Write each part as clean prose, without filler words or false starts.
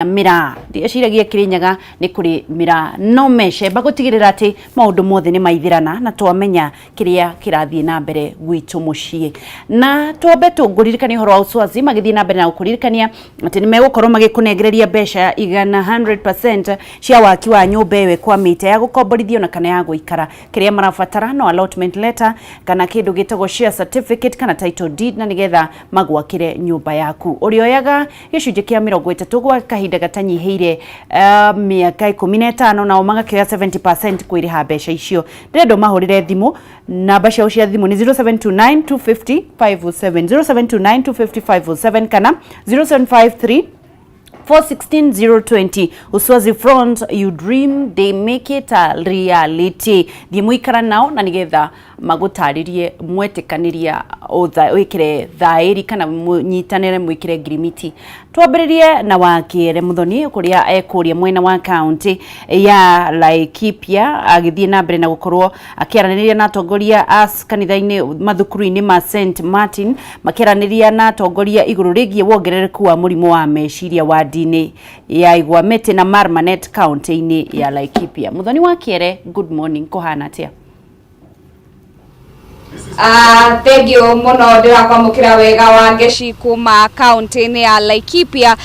Miraa ndiciragia Kirinyaga nĩ kũrĩ miraa no mecemba gũtigĩrĩra atĩ maũndũ mothe nĩ maithĩrana na twamenya kĩrĩa kĩrathiĩ na mbere gwitũ mũciĩ. Na twambe tũngũririkania ũhoro wa Uswazi magĩthiĩ na mbere na gũkũririkania atĩ nĩ megũkorwo magĩkũnengereria mbeca igana 100% cia waki wa nyũmba ĩyo ĩkwamĩte ya gũkomborithio na kana ya gũikara. Kĩrĩa marabatara no allotment letter kana kĩndũ gĩtagwo share certificate kana title deed na nĩgetha magwakĩre nyũmba yaku. Ũrĩoyaga gĩcunjĩ kĩa 30 gwa kahinda gatanyihĩire mĩaka 15, nao magakĩoya 70% kwĩrĩha mbeca icio. Ndĩrenda ũmahũrĩre thimũ, namba ciao cia thimũ nĩ 0729 250 507, 0729 250 507 kana 0753 416 020. Uswazi Front, you dream, they make it a reality. Thiĩ mũikara nao na nĩgetha magũtarĩrie mwetĩkanĩria wĩkĩre thaĩri kana mũnyitanĩre mwĩkĩre ngirimiti. Twambĩrĩrie na Wakĩere Muthoni kũrĩa ekũrĩa mwena wa kaunti ya Laikipia agĩthiĩ na mbere na gũkorwo akĩaranĩria na atongoria a kanitha-inĩ mathukuru-inĩ ma St Martin, makĩaranĩria na atongoria igũrũ rĩgiĩ wongerereku wa mũrimũ wa meciria wadi-inĩ ya Igwamĩtĩ na Marmanet kaunti-inĩ ya Laikipia. Muthoni wa Kĩere, good morning, kũhana atĩa? Thank you mũno, ndĩrakwamũkĩra wega wa ngeci kuma kaunti-inĩ ya Laikipia,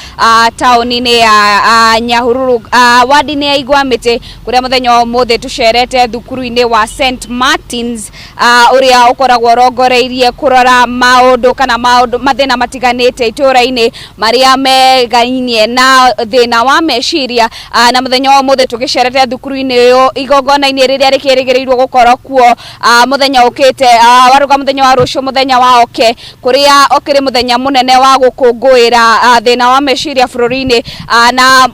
taũni-inĩ ya Nyahururu, wadi-inĩ ya Igwamĩtĩ, kũrĩa mũthenya wa ũmũthĩ tũcerete thukuru-inĩ wa St Martins, ũrĩa ũkoragwo ũrongoreirie kũrora maũndũ kana maũndũ mathĩna matiganĩte itũũra-inĩ marĩa megainie na thĩna wa meciria. Na mũthenya wa ũmũthĩ tũgĩcerete thukuru-inĩ ũyũ igongona-inĩ rĩrĩa rĩkĩrĩgĩrĩirwo gũkorwo kuo mũthenya ũkĩte, waruga mũthenya wa rũciũ, mũthenya wa oke, kũrĩa ũkĩrĩ mũthenya mũnene wa gũkũngũĩra thĩna wa meciria bũrũri-inĩ. Na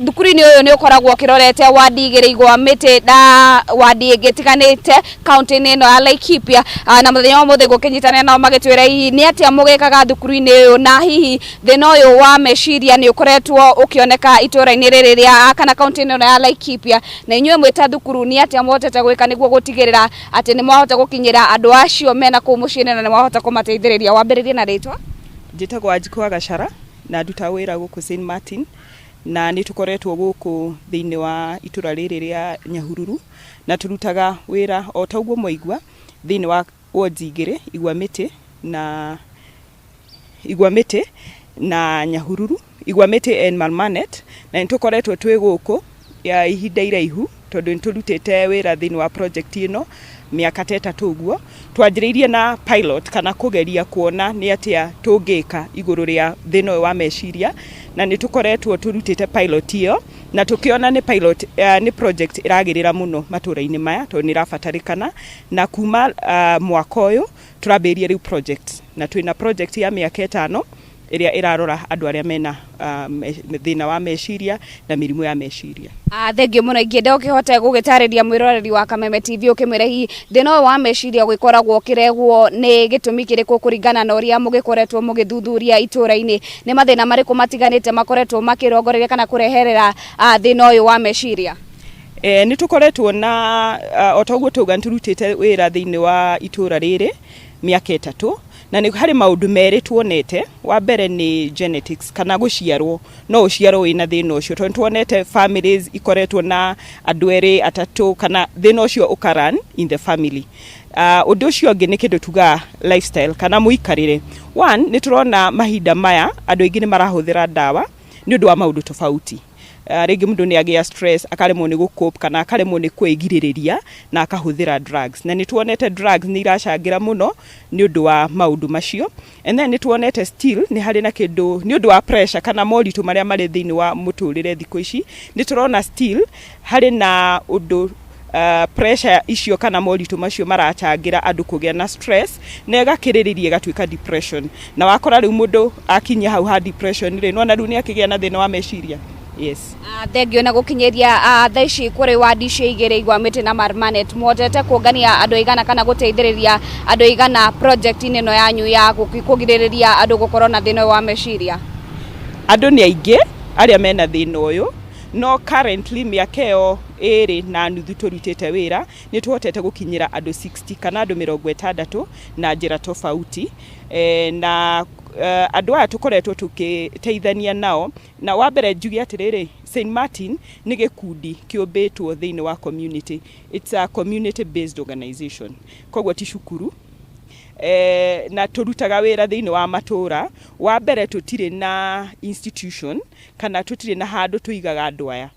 thukuru-inĩ ũyũ nĩ ũkoragwo ũkĩrorete wadi igĩrĩ, Igwamĩtĩ na wadi ĩngĩ ĩtiganĩte kaunti-inĩ ĩno ya Laikipia. Na mũthenya wa ũmũthĩ gũkĩnyitanĩra nao magĩtwĩra hihi nĩ atĩa mũgĩkaga thukuru-inĩ ũyũ, na hihi thĩna ũyũ wa meciria nĩ ũkoretwo ũkĩoneka itũũra-inĩ rĩrĩ rĩa kana kaunti-inĩ ĩno ya Laikipia, na inyuĩ mwĩ ta thukuru nĩ atĩa mũhotete gwĩka nĩguo gũtigĩrĩra atĩ nĩ mwahota gũkinyĩra andũ acio mena kũu mũciĩ-inĩ na nĩ mwahota kũmateithĩrĩria. Wambĩrĩrie na rĩtwa. Njĩtagwo Wanjikũ wa Gachara na nduta wĩra gũkũ St Martin, na nĩ tũkoretwo gũkũ thĩinĩ wa itũra rĩrĩ rĩa Nyahururu na tũrutaga wĩra o ta ũguo mwaigua thĩinĩ wa wards igĩrĩ, Igwamĩtĩ na Nyahururu, Igwamĩtĩ and Marmanet. Na nĩ tũkoretwo twĩ gũkũ ya ihinda iraihu tondũ nĩ tũrutĩte wĩra thĩinĩ wa project ĩno mĩaka ta 3 ũguo. Twanjĩrĩirie na pilot kana kũgeria kuona nĩ atĩa tũngĩka igũrũ rĩa thĩna ũyũ wa meciria, na nĩ tũkoretwo tũrutĩte pilot ĩyo na tũkĩona nĩ pilot, nĩ project ĩragĩrĩra mũno matũra-inĩ maya tondũ nĩ ĩrabatarĩkana. Na kuma mwaka ũyũ tũrambĩrĩria rĩu project, na twĩna project ya mĩaka 5 ĩrĩa ĩrarora andũ arĩa mena thĩna wa meciria na mĩrimũ ya meciria. Thengiũ mũno. Ingĩenda ũkĩhote gũgĩtarĩria mwĩroreri wa Kameme TV, ũkĩmwĩra hihi thĩna ũyũ wa meciria ũgĩkoragwo ũkĩrehwo nĩ gĩtũmi kĩrĩkũ, kũringana na ũrĩa mũgĩkoretwo mũgĩthuthuria itũũra-inĩ, nĩ mathĩna marĩkũ matiganĩte makoretwo makĩrongoreria kana kũreherera thĩna ũyũ wa meciria? Nĩ tũkoretwo na o ta ũguo tauga, nĩ tũrutĩte wĩra thĩinĩ wa itũũra rĩrĩ mĩaka 3, na nĩ harĩ maũndũ merĩ tuonete. Wa mbere nĩ genetics kana gũciarwo, no ũciarwo wĩna thĩna ũcio, tondũ tuonete families ikoretwo na andũ erĩ atatũ kana thĩna ũcio ũka run in the family. Ũndũ ũcio ũngĩ nĩ kĩndũ tugaga lifestyle kana mũikarĩre. One, nĩ tũrona mahinda maya andũ aingĩ nĩ marahũthĩra ndawa nĩ ũndũ wa maũndũ tofauti. Rĩngĩ mũndũ nĩ agĩa stress, akaremwo nĩ gũcope kana akaremwo nĩ kwĩgirĩrĩria na akahũthĩra drugs, na nĩ tuonete drugs nĩ iracangĩra mũno nĩ ũndũ wa maũndũ macio. And then nĩ tuonete still nĩ harĩ na kĩndũ nĩ ũndũ wa pressure kana moritũ marĩa marĩ thĩinĩ wa mũtũrĩre thikũ ici. Nĩ tũrona still harĩ na ũndũ pressure icio kana moritũ macio maracangĩra andũ kũgĩa na stress na ĩgakĩrĩrĩria ĩgatuĩka depression, na wakora rĩu mũndũ akinyia hau ha depression rĩ, nona rĩu nĩ akĩgĩa na thĩna wa meciria, yes. Thengio. Na gũkinyĩria thaa ici kũrĩ wadi icio igĩrĩ, Igwamĩtĩ na Marmanet, mũhotete kũngania andũ aigana kana gũteithĩrĩria andũ aigana project-inĩ ĩno yanyu ya kũgirĩrĩria andũ gũkorwo na thĩna ũyũ wa meciria? Andũ nĩ aingĩ arĩa mena thĩna ũyũ. No currently mĩaka ĩyo 2.5 tũrutĩte wĩra, nĩ tũhotete gũkinyĩra andũ 60 kana andũ 60 na njĩra tofauti. Na andũ aya tũkoretwo tũgĩteithania nao. Na wa mbere njuge atĩrĩrĩ, St Martin nĩ gĩkundi kĩũmbĩtwo thĩinĩ wa community. It's a community based organization, koguo ti cukuru. Na tũrutaga wĩra thĩinĩ wa matũra. Wa mbere, tũtirĩ na institution kana tũtirĩ na handũ tũigaga andũ aya.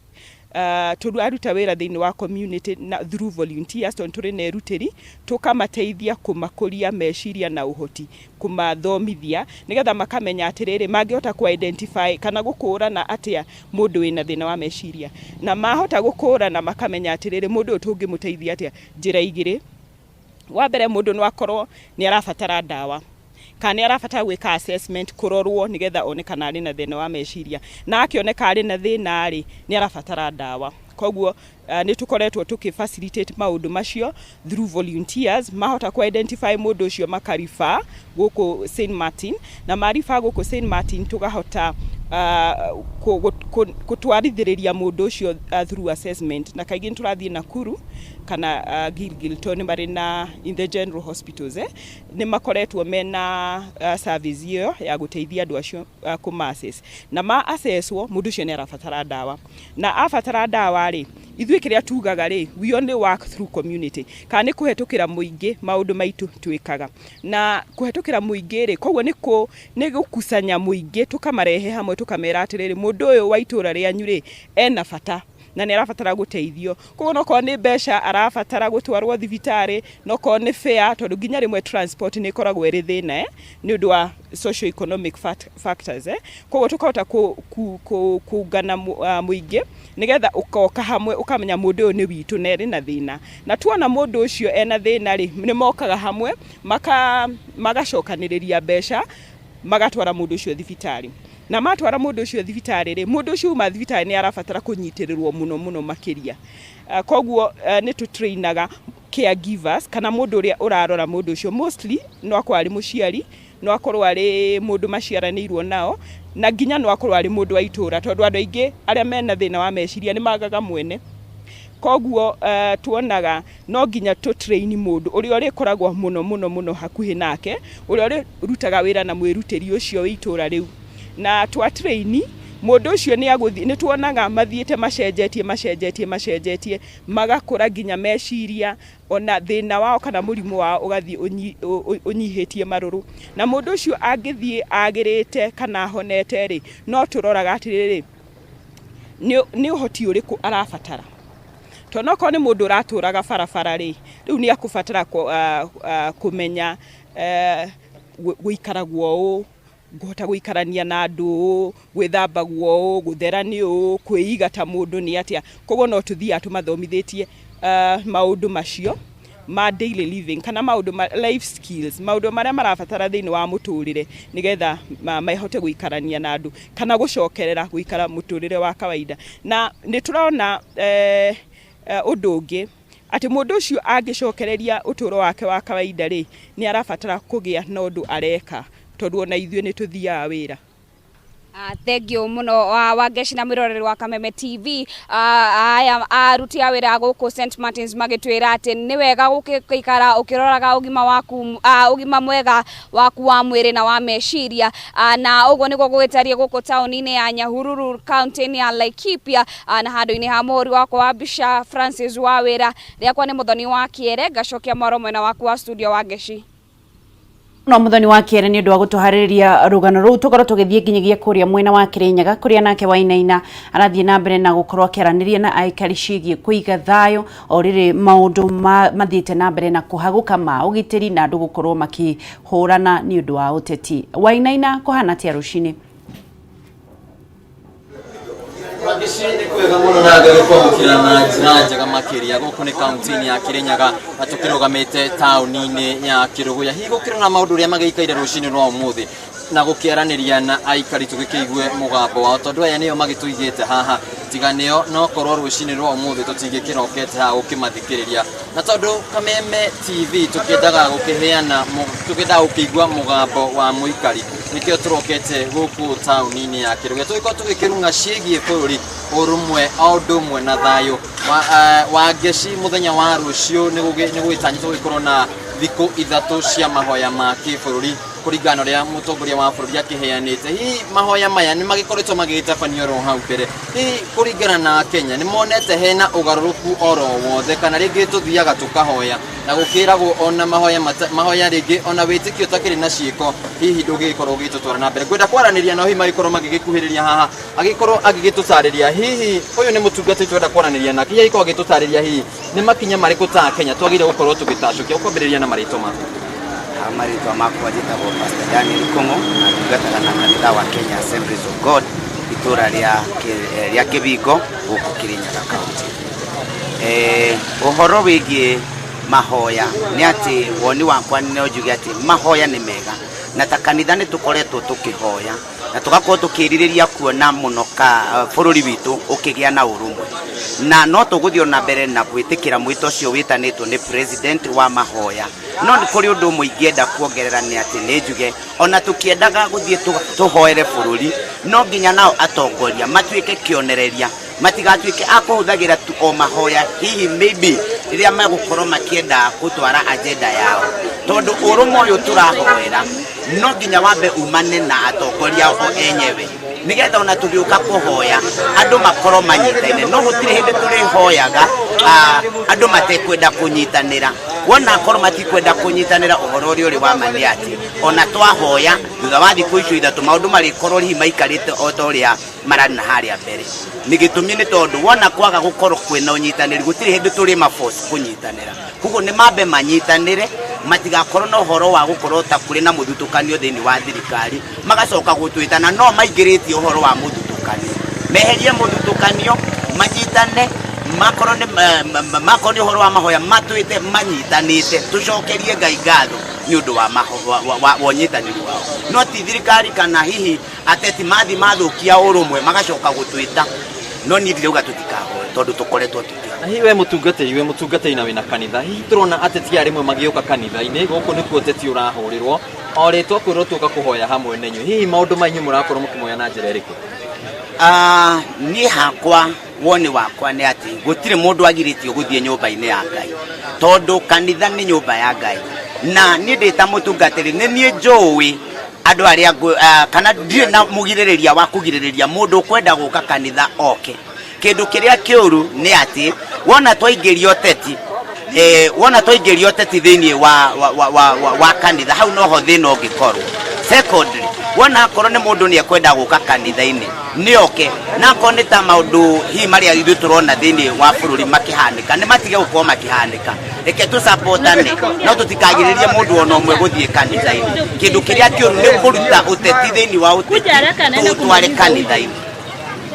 Tũraruta wĩra thĩinĩ wa community na through volunteers, tondũ tũrĩ na erutĩri, tũkamateithia kũmakũria meciria na ũhoti, kũmathomithia nĩgetha makamenya atĩrĩrĩ, mangĩhota kũ identify kana gũkũrana atĩa mũndũ wĩna thĩna wa meciria, na mahota gũkũrana makamenya atĩrĩrĩ, mũndũ ũyũ tũngĩmũteithia atĩa. Njĩra igĩrĩ. Wa mbere, mũndũ no akorwo nĩ arabatara ndawa kana nĩ arabatara gwĩka assessment, kũrorwo nĩgetha one kana arĩ na thĩna wa meciria, na akĩoneka arĩ na thĩna rĩ, nĩ arabatara ndawa. Koguo nĩ tũkoretwo tũkĩ facilitate maũndũ macio through volunteers. Mahota kũ identify mũndũ ũcio, makarefer gũkũ St Martin, na marefer gũkũ St Martin, tũkahota gũtwarithĩrĩria mũndũ ũcio through assessment. Na kaingĩ nĩ tũrathiĩ Nakuru kana Gilgil, tondũ nĩ marĩ na in the general hospitals, nĩ makoretwo mena service ĩyo ya gũteithia andũ acio kũma assess. Na ma assesswo, mũndũ ũcio nĩ arabatara ndawa, na abatara ndawa rĩ, ithuĩ kĩrĩa tugaga rĩ, we only work through community, kana nĩ kũhetũkĩra mũingĩ maũndũ maitũ twĩkaga. Na kũhetũkĩra mũingĩ rĩ, koguo nĩ gũkusanya mũingĩ, tũkamarehe hamwe, tũkamera atĩrĩrĩ, mũndũ ũyũ wa itũra rĩanyu rĩ, ena bata na nĩ arabatara gũteithio. Koguo nokorwo nĩ mbeca arabatara gũtwarwo thibitarĩ, nokorwo nĩ fare, tondũ nginya rĩmwe transport nĩ ĩkoragwo ĩrĩ thĩna, nĩ ũndũ wa socio economic factors. Koguo tũkahota kũngana mũingĩ nĩgetha ũkoka hamwe, ũkamenya mũndũ ũyũ nĩ witũ na erĩ na thĩna. Na tuona mũndũ ũcio ena thĩna rĩ, nĩ mokaga hamwe, magacokanĩrĩria mbeca, magatwara mũndũ ũcio thibitarĩ. Na matwara mũndũ ũcio thibitarĩ rĩ, mũndũ ũcio uma thibitarĩ nĩ arabatara kũnyitĩrĩrwo mũno mũno makĩria. Koguo nĩ tũtrainaga caregivers kana mũndũ ũrĩa ũrarora mũndũ ũcio. Mostly no akorwo arĩ mũciari, no akorwo arĩ mũndũ maciaranĩirwo nao, na nginya no akorwo arĩ mũndũ wa itũra, tondũ andũ aingĩ arĩa mena thĩna wa meciria nĩ magaga mwene. Koguo tuonaga no nginya tũ train mũndũ ũrĩa ũrĩkoragwo mũno mũno mũno hakuhĩ nake, ũrĩa ũrĩrutaga wĩra na mwĩrutĩri ũcio wĩ itũra rĩu. Na twa train mũndũ ũcio, nĩ agũthiĩ, nĩ tuonaga mathiĩte macenjetie, macenjetie, macenjetie, magakũra nginya meciria, ona thĩna wao kana mũrimũ wao ũgathiĩ ũnyihĩtie marũrũ. Na mũndũ ũcio angĩthiĩ agĩrĩte kana ahonete rĩ, no tũroraga atĩrĩrĩ, nĩ ũhoti ũrĩkũ arabatara, tondũ nokorwo nĩ mũndũ ũratũraga barabara rĩ, rĩu nĩ akũbatara kũmenya gũikaragwo ũũ, ngũhota gũikarania na andũ ũũ, gwĩthambagwo ũũ, gũthera nĩ ũũ, kwĩiga ta mũndũ nĩ atĩa. Koguo no tũthiaga tũmathomithĩtie maũndũ macio ma daily living kana maũndũ ma life skills, maũndũ marĩa marabatara thĩinĩ wa mũtũrĩre nĩgetha mahote gũikarania na andũ kana gũcokerera gũikara mũtũrĩre wa kawaida. Na nĩ tũrona ũndũ ũngĩ, atĩ mũndũ ũcio angĩcokereria ũtũũro wake wa kawaida rĩ, nĩ arabatara kũgĩa na ũndũ areka, tondũ ona ithuĩ nĩ tũthiaga wĩra. Thank you muno, Wangeci na mwiroreri wa Kameme TV. Aya aruti a wĩra gũkũ St Martins magĩtwĩra atĩ nĩ wega gũgĩikara ũkĩroraga ũgima waku, ũgima mwega waku wa mwĩrĩ na wa meciria. Na ũguo nĩguo gũgĩtariĩ gũkũ taũni-inĩ ya Nyahururu, kaunti-inĩ ya Laikipia, na handũ-inĩ ha mũhũri wakwa wa mbica Francis Wawĩra. Rĩakwa nĩ Mũthoni wa Kĩere, ngacokia mwaro mwena waku wa studio, Wangeci. No Muthoni wa Kĩere, nĩ ũndũ wa gũtũharĩrĩria rũgano rũu, tũkorwo tũgĩthiĩ nginyagia kũrĩa mwena wa Kĩrĩnyaga, kũrĩa nake Wainaina arathiĩ na mbere na gũkorwo akĩaranĩria na aikari ciĩgiĩ kũiga thayũ o rĩrĩ maũndũ mathiĩte na mbere na kũhagũka ma ũgitĩri na andũ gũkorwo makĩhũrana nĩ ũndũ wa ũteti. Wainaina, kũhana atĩa rũcinĩ? Wangeci, nĩ kwega mũno na ngagĩkwamũkĩra na njĩra njega makĩria. Gũkũ nĩ kaunti-inĩ ya Kĩrĩnyaga na tũkĩrũgamĩte taũni-inĩ ya Kĩrũgũya, hihi gũkĩrora maũndũ ũrĩa magĩikaire rũcinĩ rwa ũmũthĩ na gũkĩaranĩria na aikari tũgĩkĩigue mũgambo wao, tondũ aya nĩo magĩtũigĩte haha. Tiga nĩo, no korwo rũcinĩ rwa ũmũthĩ tũtingĩkĩrokete haha gũkĩmathikĩrĩria. Na tondũ Kameme TV tũkĩendaga gũkĩheana Tũkĩendaga gũkĩigua mũgambo wa mũikari, nĩkĩo tũrokete gũkũ taũni-inĩ ya Kĩrũgĩa, tũgĩkorwo tũgĩkĩrung'a ciĩgiĩ bũrũri, ũrũmwe o ũndũ ũmwe na thayũ wa Ngeci. Mũthenya wa rũciũ nĩ gũgĩtanyĩtwo gũgĩkorwo na thikũ 3 cia mahoya ma kĩbũrũri kũringana na ũrĩa mũtongoria wa bũrũri akĩheanĩte. Hihi mahoya maya nĩ magĩkoretwo magĩgĩtabanio oro hau mbere? Hihi kũringana na Kenya nĩ monete hena ũgarũrũku oro wothe, kana rĩngĩ tũthiaga tũkahoya na gũkĩragwo ona mahoya mahoya rĩngĩ ona wĩtĩkio ũtakĩrĩ na ciĩko hihi ndũngĩgĩkorwo ũgĩtũtwara na mbere? Ngwenda kwaranĩria nao, hihi magĩkorwo magĩgĩkuhĩrĩria haha, agĩkorwo agĩgĩtũtarĩria. Hihi ũyũ nĩ mũtungatĩri twenda kwaranĩria nake, hihi agĩkorwo agĩtũtarĩria hihi nĩ makinya marĩkũ ta Kenya twagĩrĩire gũkorwo tũgĩtacũkia. Ũkwambĩrĩria na marĩtwa maku. Marĩtwa makwa njĩtagwo Pastor Daniel Kong'o na ndungataga na kanitha wa Kenya Assemblies of God, itũra rĩa Kĩbingo, gũkũ Kirinyaga County. Ũhoro wĩgiĩ mahoya nĩ atĩ woni wakwa no njuge atĩ mahoya nĩ mega, na ta kanitha nĩ tũkoretwo tũkĩhoya na tũgakorwo tũkĩrirĩria kuona mũno ka bũrũri witũ ũkĩgĩa na ũrũmwe, na no tũgũthiĩ ona mbere na gwĩtĩkĩra mwĩto ũcio wĩtanĩtwo nĩ president wa mahoya. No nĩ kũrĩ ũndũ ũmwe ingĩenda kuongerera, nĩ atĩ nĩ njuge ona tũkĩendaga gũthiĩ tũhoere bũrũri, no nginya nao atongoria matuĩke kĩonereria, matigatuĩke a kũhũthagĩra tu o mahoya hihi maybe rĩrĩa megũkorwo makĩenda gũtwara agenda yao, tondũ ũrũmwe ũyũ tũrahoera no nginya wambe umane na atongoria o enyewe, nĩgetha ona tũgĩũka kũhoya andũ makorwo manyitaine. No gũtirĩ hĩndĩ tũrĩhoyaga andũ matekwenda kũnyitanĩra. Wona akorwo matikwenda kũnyitanĩra, ũhoro ũrĩa ũrĩ wa ma nĩ atĩ ona twahoya, thutha wa thikũ icio 3 maũndũ marĩkorwo hihi maikarĩte o ta ũrĩa mararĩ na harĩa mbere. Nĩ gĩtũmi nĩ tondũ wona kwaga gũkorwo kwĩna ũnyitanĩri, gũtirĩ hĩndĩ tũrĩ maforce kũnyitanĩra. Koguo nĩ mambe manyitanĩre, matigakorwo na ũhoro wa gũkorwo ta kũrĩ na mũthutũkanio thĩinĩ wa thirikari, magacoka gũtwĩtana no maingĩrĩtie ũhoro wa mũthutũkanio. Meherie mũthutũkanio, manyitane, makorwo nĩ ũhoro wa mahoya matwĩte manyitanĩte, tũcokerie Ngai ngatho nĩ ũndũ wa ũnyitanĩri wao. No ti thirikari kana hihi ateti mathi mathũkia ũrũmwe magacoka gũtwĩta. No niĩ ndirauga tũtikahoe, tondũ tũkoretwo tũkĩhoya. Na hihi we mũtungatĩri na wĩna kanitha, hihi tũrona ateti aya rĩmwe magĩũka kanitha-inĩ gũkũ, nĩkuo ũteti ũrahũrĩrwo o rĩ twakwĩrwo tuoka kũhoya hamwe na inyuĩ, hihi maũndũ ma inyuĩ mũrakorwo mũkĩmoya na njĩra ĩrĩkũ? Niĩ hakwa woni wakwa nĩ atĩ gũtirĩ mũndũ agirĩtio gũthiĩ nyũmba-inĩ ya Ngai, tondũ kanitha nĩ nyũmba ya Ngai. Na niĩ ndĩ ta mũtungatĩri, nĩ niĩ njũĩ andũ arĩa kana ndirĩ na mũgirĩrĩria wa kũgirĩrĩria mũndũ ũkwenda gũka kanitha oke. Kĩndũ kĩrĩa kĩũru nĩ atĩ wona twaingĩria ũteti thĩinĩ wa kanitha, hau noho thĩna ũngĩkorwo. Secondly, wona akorwo nĩ mũndũ nĩ ekwenda gũka kanitha-inĩ, nĩ oke, na akorwo nĩ ta maũndũ hihi marĩa ithuĩ tũrona thĩinĩ wa bũrũri makĩhanĩka, nĩ matige gũkorwo makĩhanĩka. Reke tũsapotane, no tũtikagirĩrĩrie mũndũ ona ũmwe gũthiĩ kanitha-inĩ. Kĩndũ kĩrĩa kĩũru nĩ kũruta ũteti thĩinĩ wa ũteti tũũtware kanitha-inĩ.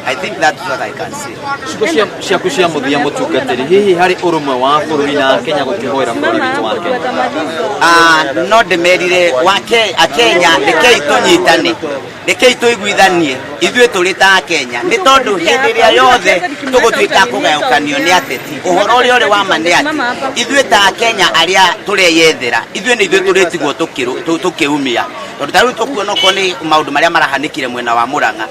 I think that's what I can say. Ciugo ciaku cia mũthia, mũtungatĩri, hihi harĩ ũrũmwe wa bũrũri na Kenya gũkĩhoera bũrũri witũ wa Kenya? No ndĩmerire wake Akenya, rekei tũnyitane, rekei tũiguithanie ithuĩ tũrĩ ta Akenya, nĩ tondũ hĩndĩ ĩrĩa yothe tũgũtuĩka kũgayũkanio nĩ ateti, ũhoro ũrĩa ũrĩ wa ma nĩ atĩ ithuĩ ta Akenya arĩa tũreyethera, ithuĩ nĩ ithuĩ tũrĩtigwo tũkĩumia, tondũ ta rĩu tũkuona okorwo nĩ maũndũ marĩa marahanĩkire mwena wa Mũrang'a,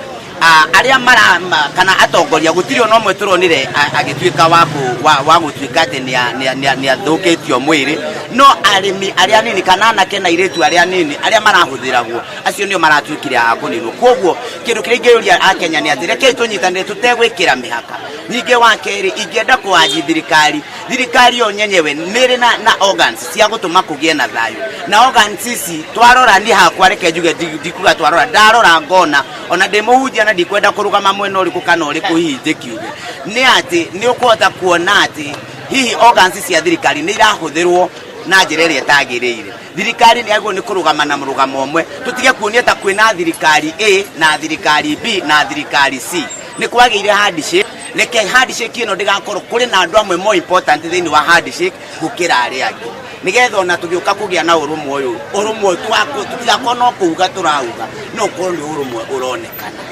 arĩa mara kana atongoria, gũtirĩ ona ũmwe tũronire agĩtuĩka wa gũtuĩka atĩ nĩ athũkĩtio mwĩrĩ, no arĩmi arĩa anini kana anake na airĩtu arĩa anini arĩa marahũthĩragwo, acio nĩo maratuĩkire a kũninwo. Koguo kĩndũ kĩrĩa ingĩũria Akenya nĩ atĩ rekei tũnyitanĩre tũtegwĩkĩra mĩhaka. Ningĩ wa kerĩ, ingĩenda kũanji thirikari yo nyenyewe nĩ ĩrĩ na organs cia gũtũma kũgĩe na thayũ, na organs ici twarora, niĩ hakwa reke njuge, ndikuga twarora, ndarora ngona ona ndĩ mũhunjia na ndikwenda kũrũgama mwena ũrĩkũ kana ũrĩkũ, hihi njĩkiuge nĩ atĩ nĩ ũkũhota kuona atĩ hihi organs cia thirikari nĩ irahũthĩrwo na njĩra ĩrĩa ĩtagĩrĩire. Thirikari nĩ yagĩrĩirwo nĩ kũrũgama na mũrũgamo ũmwe, tũtige kuonia ta kwĩna thirikari A na thirikari B na thirikari C. Nĩ kwagĩire handshake, reke handshake ĩno ndĩgakorwo kũrĩ na andũ amwe more important thĩinĩ wa handshake gũkĩra arĩa angĩ, nĩgetha ona tũgĩũka kũgĩa na ũrũmwe ũyũ, ũrũmwe tũtigakorwo no kũuga tũrauga, no ũkorwo nĩ ũrũmwe ũronekana.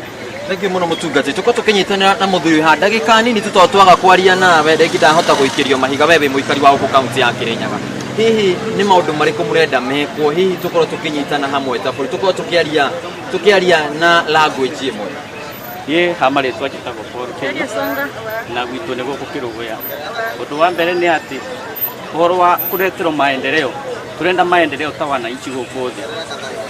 Thengiũ mũno, mũtungatĩri. Tũkorwo tũkĩnyitanĩra na mũthuri haha ndagĩka nini tu, tondũ twaga kwaria nawe rĩngĩ ndahota gũikĩrio mahiga. We wĩ mũikari wa gũkũ kaunti ya Kĩrĩnyaga. Hihi nĩ maũndũ marĩkũ mũrenda mekwo? Hihi tũkorwo tũkĩnyitana hamwe ta bũrũri, tũkorwo tũkĩaria tũkĩaria na language ĩmwe. Niĩ ha marĩtwa njĩtagwo Paul Kenya na gwitũ nĩ gũkũ Kĩrũgũya. Ũndũ wa mbere nĩ atĩ ũhoro wa kũreterwo maendeleo, tũrenda maendeleo ta wananchi gũkũ thĩ.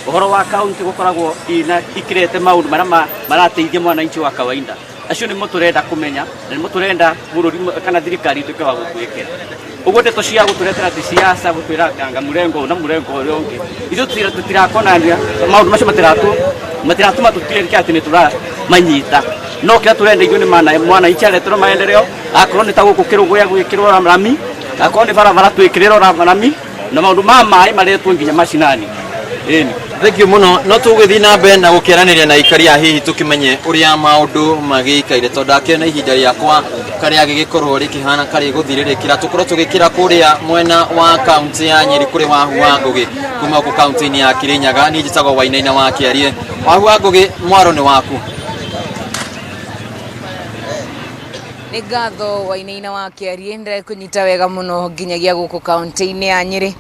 Ũhoro wa kaunti gũkoragwo ina ikĩrete maũndũ marĩa marateithia mwananchi wa kawaida. Acio nĩmo tũrenda kũmenya na nĩmo tũrenda bũrũri kana thirikari ituĩke wa gũtwĩkĩra. Ũguo ndeto cia gũtũretera atĩ siasa gũtwĩra anga mũrengo ũyũ na mũrengo ũrĩa ũngĩ, ithuĩ tũtirakonania maũndũ macio, matiratũma tũtuĩke atĩ nĩ tũramanyita. No kĩrĩa tũrenda ithuĩ nĩ mwananchi areterwo maendeleo, akorwo nĩ ta gũkũ Kĩrũgũya gwĩkĩrwo rami, akorwo nĩ barabara twĩkĩrĩrwo rami, na maũndũ ma maĩ maretwo nginya macinani. Ĩni. Thank you mũno. No tũgũgĩthiĩ na mbere na gũkĩaranĩria na aikari a hihi tũkĩmenye ũrĩa maũndũ magĩikaire, tondũ ndakĩona ihinda rĩakwa karĩa gĩgĩkorwo rĩkĩhana karĩ gũthirĩrĩkĩra. Tũkorwo tũgĩkĩra kũrĩa mwena wa kaunti ya Nyeri kũrĩ Wahu wa Ngũgĩ, kuma gũkũ kaunti-inĩ ya Kĩrĩnyaga. Niĩ njĩtagwo Wainaina wa Kĩarie. Wahu wa Ngũgĩ, mwaro nĩ waku. Nĩ ngatho Wainaina wa Kĩarie, ndĩrakũnyita wega mũno nginyagia gũkũ kaunti-inĩ ya Nyĩrĩ.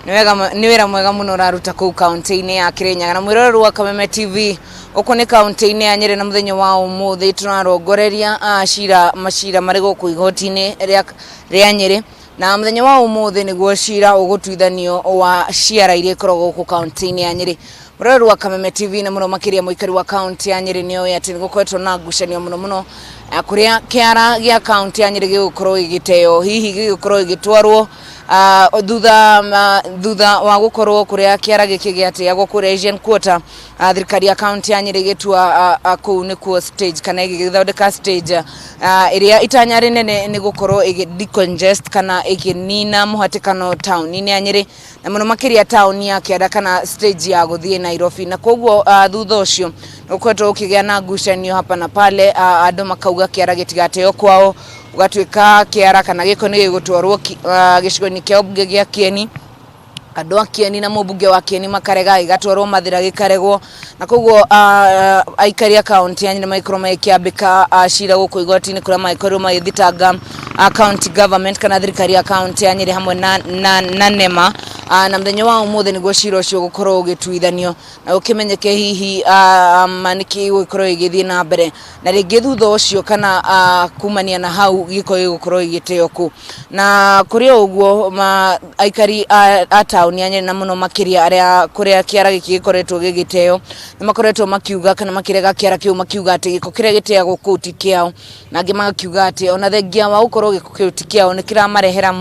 Nĩ wĩra mwega mũno ũraruta kũu kaunti-inĩ ya Kĩrĩnyaga. Na mwĩroreri wa Kameme TV, gũkũ nĩ kaunti-inĩ ya Nyĩrĩ na mũthenya wa ũmũthĩ tũrarongoreria cira macira marĩ gũkũ igoti-inĩ rĩa Nyĩrĩ. Na mũthenya wa ũmũthĩ nĩguo cira ũgũtuithanio wa ciara iria ikoragwo gũkũ kaunti-inĩ ya Nyĩrĩ. Mũroreri wa Kameme TV na mũno makĩria mũikari wa kaunti ya Nyĩrĩ nĩ oĩ atĩ nĩ gũkoretwo na ngucanio mũno mũno kũrĩa kĩara gĩa kaunti ya Nyĩrĩ gĩgũkorwo gĩgĩteo, hihi gĩgũkorwo gĩgĩtwarwo thutha wa gũkorwo kũrĩa kĩara gĩkĩ gĩateagwo kũrĩa Asian Quarter, thirikari ya kaunti ya Nyĩrĩ ĩgĩtua kũu nĩkuo stage kana ĩgĩthondeka stage ĩrĩa itanya rĩnene nĩ gũkorwo ĩgĩ decongest kana ĩkĩnina mũhatĩkano taũni-inĩ ya Nyĩrĩ na mũno makĩria taũni ya kĩanda kana stage ya gũthiĩ Nairobi. Na koguo thutha ũcio nĩ gũkoretwo gũkĩgĩa na ngucanio hapa na pale, andũ makauga kĩara gĩtigateo kwao, gũgatuĩka kĩara kana gĩko nĩ gĩgũtwarwo gĩcigo-inĩ kĩa ũmbunge gĩa Kieni. Andũ a Kieni na mũmbunge wa Kieni makarega, gĩgatwarwo Mathĩra gĩkaregwo, na koguo aikari a kaunti ya Nyĩrĩ magĩkorwo magĩkĩambĩka cira gũkũ igoti-inĩ kũrĩa magĩkorirwo magĩthitanga county government kana thirikari ya kaunti ya Nyĩrĩ hamwe na NEMA, na mũthenya wa ũmũthĩ nĩguo cira ũcio ũgũkorwo ũgĩtuithanio na ũkĩmenyeke hihi nĩkĩ gũgĩkorwo gĩgĩthiĩ na mbere na rĩngĩ thutha ũcio kana kumania na hau gĩko gĩgũkorwo gĩgĩteo kũ. Na kũrĩ o ũguo aikari a taũni ya Nyĩrĩ na mũno makĩria arĩa kũrĩa kĩara gĩkĩ gĩkoretwo gĩgĩteo nĩ makoretwo makiuga kana makĩrega kĩara kĩu, makiuga atĩ gĩko kĩrĩa gĩteagwo kũu ti kĩao, na angĩ magakiuga atĩ ona thengia wa gũkorwo gĩko kĩu ti kĩao nĩ kĩramarehera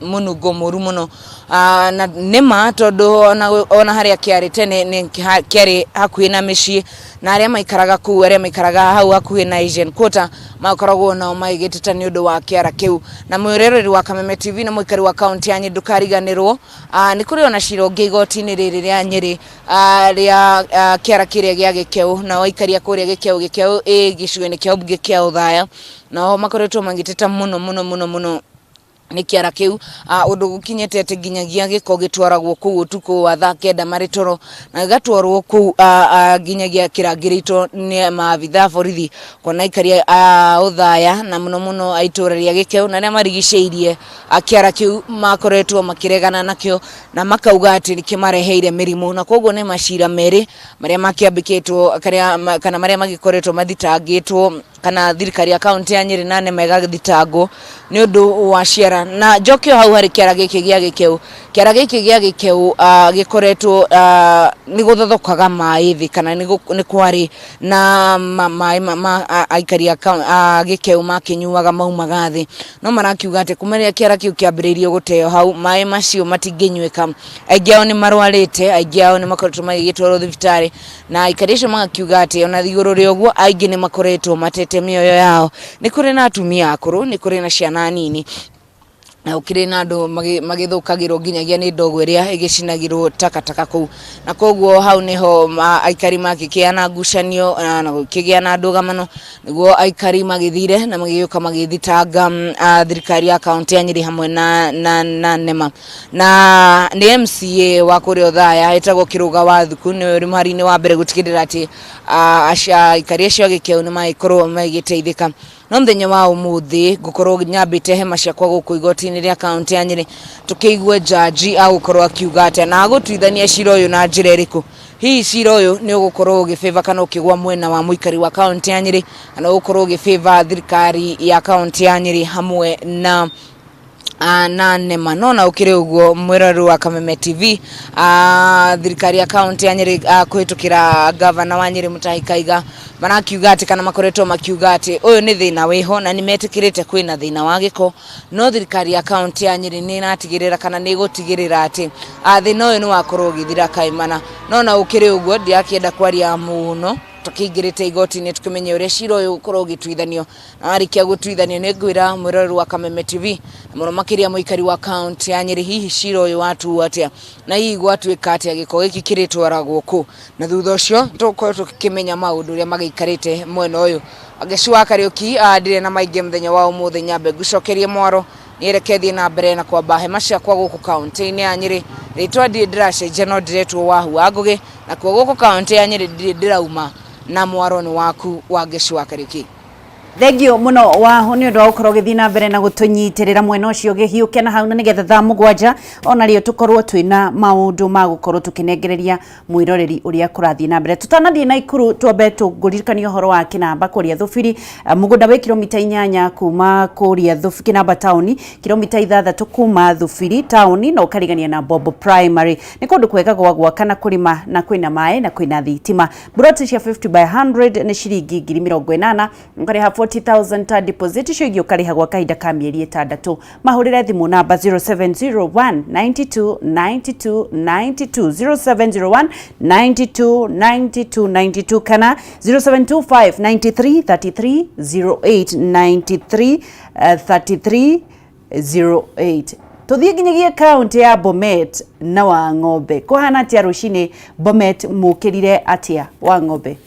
mũnungo mũru mũno. Na nĩma tondũ ona harĩa kĩarĩ tene nĩ kĩarĩ hakuhĩ na mĩciĩ, na arĩa maikaraga kũu, arĩa maikaraga hau hakuhĩ na Asian Quarter, makoragwo nao magĩgĩteta nĩ ũndũ wa kĩara kĩu. Na mwĩroreri wa Kameme TV na mũikari wa kaunti ya Nyĩrĩ, ndũkariganĩrwo nĩ kũrĩ ona cira ũngĩ igoti-inĩ rĩrĩ rĩa Nyĩrĩ rĩa kĩara kĩrĩa gĩa Gĩkeu, nao aikari a kũrĩa Gĩkeu, Gĩkeu ĩ gĩcigo-inĩ kĩa ũmbunge kĩa Othaya, nao makoretwo magĩteta mũno mũno mũno mũno nĩ kĩara kĩu, ũndũ gũkinyĩte atĩ nginyagia gĩko gĩtwaragwo kũu ũtukũ wa thaa 9 marĩ toro na gĩgatwarwo kũu nginyagia kĩrangĩrĩtwo nĩ maabitha a borithi, kuona aikari a Othaya na mũno mũno a itũra rĩa Gĩkeu na arĩa marigicĩirie kĩara kĩu makoretwo makĩregana nakĩo na makauga atĩ nĩ kĩmareheire mĩrimũ. Na koguo nĩ macira merĩ marĩa makĩambĩkĩtwo kana marĩa magĩkoretwo mathitangĩtwo kana thirikari ya kaunti ya Nyĩrĩ na NEMA ĩgathitangwo nĩ ũndũ wa ciara. Na njoke o hau harĩ kĩara gĩkĩ gĩa Gĩkeu, kĩara gĩkĩ gĩa Gĩkeu gĩkoretwo nĩ gũthothokaga maĩ thĩ kana nĩ kwarĩ na maĩ ma aikari a Gĩkeu makĩnyuaga maumaga thĩ, no marakiuga atĩ kuma rĩrĩa kĩara kĩu kĩambĩrĩirie gũteo hau, maĩ macio matingĩnyuĩka. Aingĩ ao nĩ marwarĩte, aingĩ ao nĩ makoretwo magĩgĩtwarwo thibitarĩ, na aikari acio magakiuga atĩ ona igũrũ rĩa ũguo aingĩ nĩ makoretwo matete mĩoyo yao. Nĩ kũrĩ na atumia akũrũ, nĩ kũrĩ na ciana nini, na gũkĩrĩ na andũ magĩthũkagĩrwo nginyagia nĩ ndogo ĩrĩa ĩgĩcinagĩrwo takataka kũu. Na koguo hau nĩho aikari makĩkĩa na ngucanio na gũkĩgĩa na ndũgamano, nĩguo aikari magĩthire na magĩũka magĩthitanga thirikari ya kaunti ya Nyĩrĩ hamwe na NEMA. Na nĩ MCA wa kũrĩa Othaya etagwo Kĩrũga wa Thuku nĩwe ũrĩ mũhari-inĩ wa mbere gũtigĩrĩra atĩ aikari acio a Gĩkeu nĩ magĩkorwo magĩteithĩka. No mũthenya wa ũmũthĩ ngũkorwo nyambĩte hema ciakwa gũkũ igoti-inĩ. Igoti-inĩ rĩa kaunti ya Nyĩrĩ, tũkĩigue jaji agũkorwo akiuga atĩa na agũtuithania cira ũyũ na njĩra ĩrĩkũ. Hihi cira ũyũ nĩ ũgũkorwo ũgĩbĩva kana ũkĩgwa mwena wa mũikari wa kaunti ya Nyĩrĩ, kana ũgũkorwo ũgĩbĩva thirikari ya kaunti ya Nyĩrĩ hamwe na na nema. No na ũkĩrĩ ũguo, mwĩroreri wa Kameme TV, thirikari ya kaunti ya Nyĩrĩ kũhĩtũkĩra gavana wa Nyĩrĩ Mutahi Kaiga marakiuga atĩ, kana makoretwo makiuga atĩ ũyũ nĩ thĩna wĩho na nĩ metĩkĩrĩte kwĩna thĩna wa gĩko, no thirikari ya kaunti ya Nyĩrĩ nĩ ĩratigĩrĩra kana nĩ ĩgũtigĩrĩra atĩ thĩna ũyũ nĩ wakorwo ũgĩthira kaimana. No na ũkĩrĩ ũguo, ndirakĩenda kwaria mũno tũkĩingĩrĩte igoti-inĩ, tũkĩmenye ũrĩa cira ũyũ ũgũkorwo ũgĩtuithanio, na warĩkia gũtuithanio nĩ ngwĩra mwĩroreri wa Kameme TV na mũno makĩria mũikari wa kaunti ya Nyĩrĩ, hihi cira ũyũ watuo atĩa na hihi gwatuĩka atĩa, gĩko gĩkĩ kĩrĩtwaragwo kũ, na thutha ũcio tũgũkorwo tũkĩmenya maũndũ ũrĩa magĩikarĩte mwena ũyũ. Wangeci wa Kariũki, ndirĩ na maingĩ mũthenya wa ũmũthĩ, nyambe ngũcokerie mwaro nĩereke thiĩ na mbere na kwamba hema ciakwa gũkũ kaunti-inĩ ya Nyĩrĩ. Rĩtwa ndirĩ ndĩracenjia, no ndĩretwo Wahu wa Ngũgĩ, nakuo gũkũ kaunti ya Nyĩrĩ ndirĩ ndĩrauma na mwaro nĩ waku Wangeci wa Kariũki. Thengiũ mũno Wahu nĩ ũndũ wa gũkorwo ũgĩthiĩ na mbere na gũtũnyitĩrĩra mwena ũcio ũgĩhiũke na hau, na nĩgetha thaa 7 ona rĩo tũkorwo twĩna maũndũ ma gũkorwo tũkĩnengereria mwĩroreri ũrĩa kũrathiĩ na mbere. Tũtanathiĩ na Ikuru, twambe tũngũririkania ũhoro wa Kĩnamba kũrĩa Thubiri, mũgũnda wĩ kilomita 8 kuma kũrĩa Kĩnamba taũni, kilomita 6 kuma Thubiri taũni, na ũkarigania na Bombo Primary. Nĩ kũndũ kwega gwa gwaka na kũrĩma, na kwĩna maĩ na kwĩna thitima. Buroti cia 50 by 100 nĩ ciringi 80,000, ũkarĩha 40,000 ta deposit, icio ingĩ ũkarĩha gwa kahinda ka mĩeri 6. Mahũrĩre thimũ namba 0701 92 92 92, 0701 92 92 92, kana 0725 93 33 08, 93 33 08. Tuthiĩ nginyagia kaunti ya Bomet na Wang'ombe. Kũhana atĩa rũcinĩ Bomet? Mũkĩrire atĩa, Wang'ombe?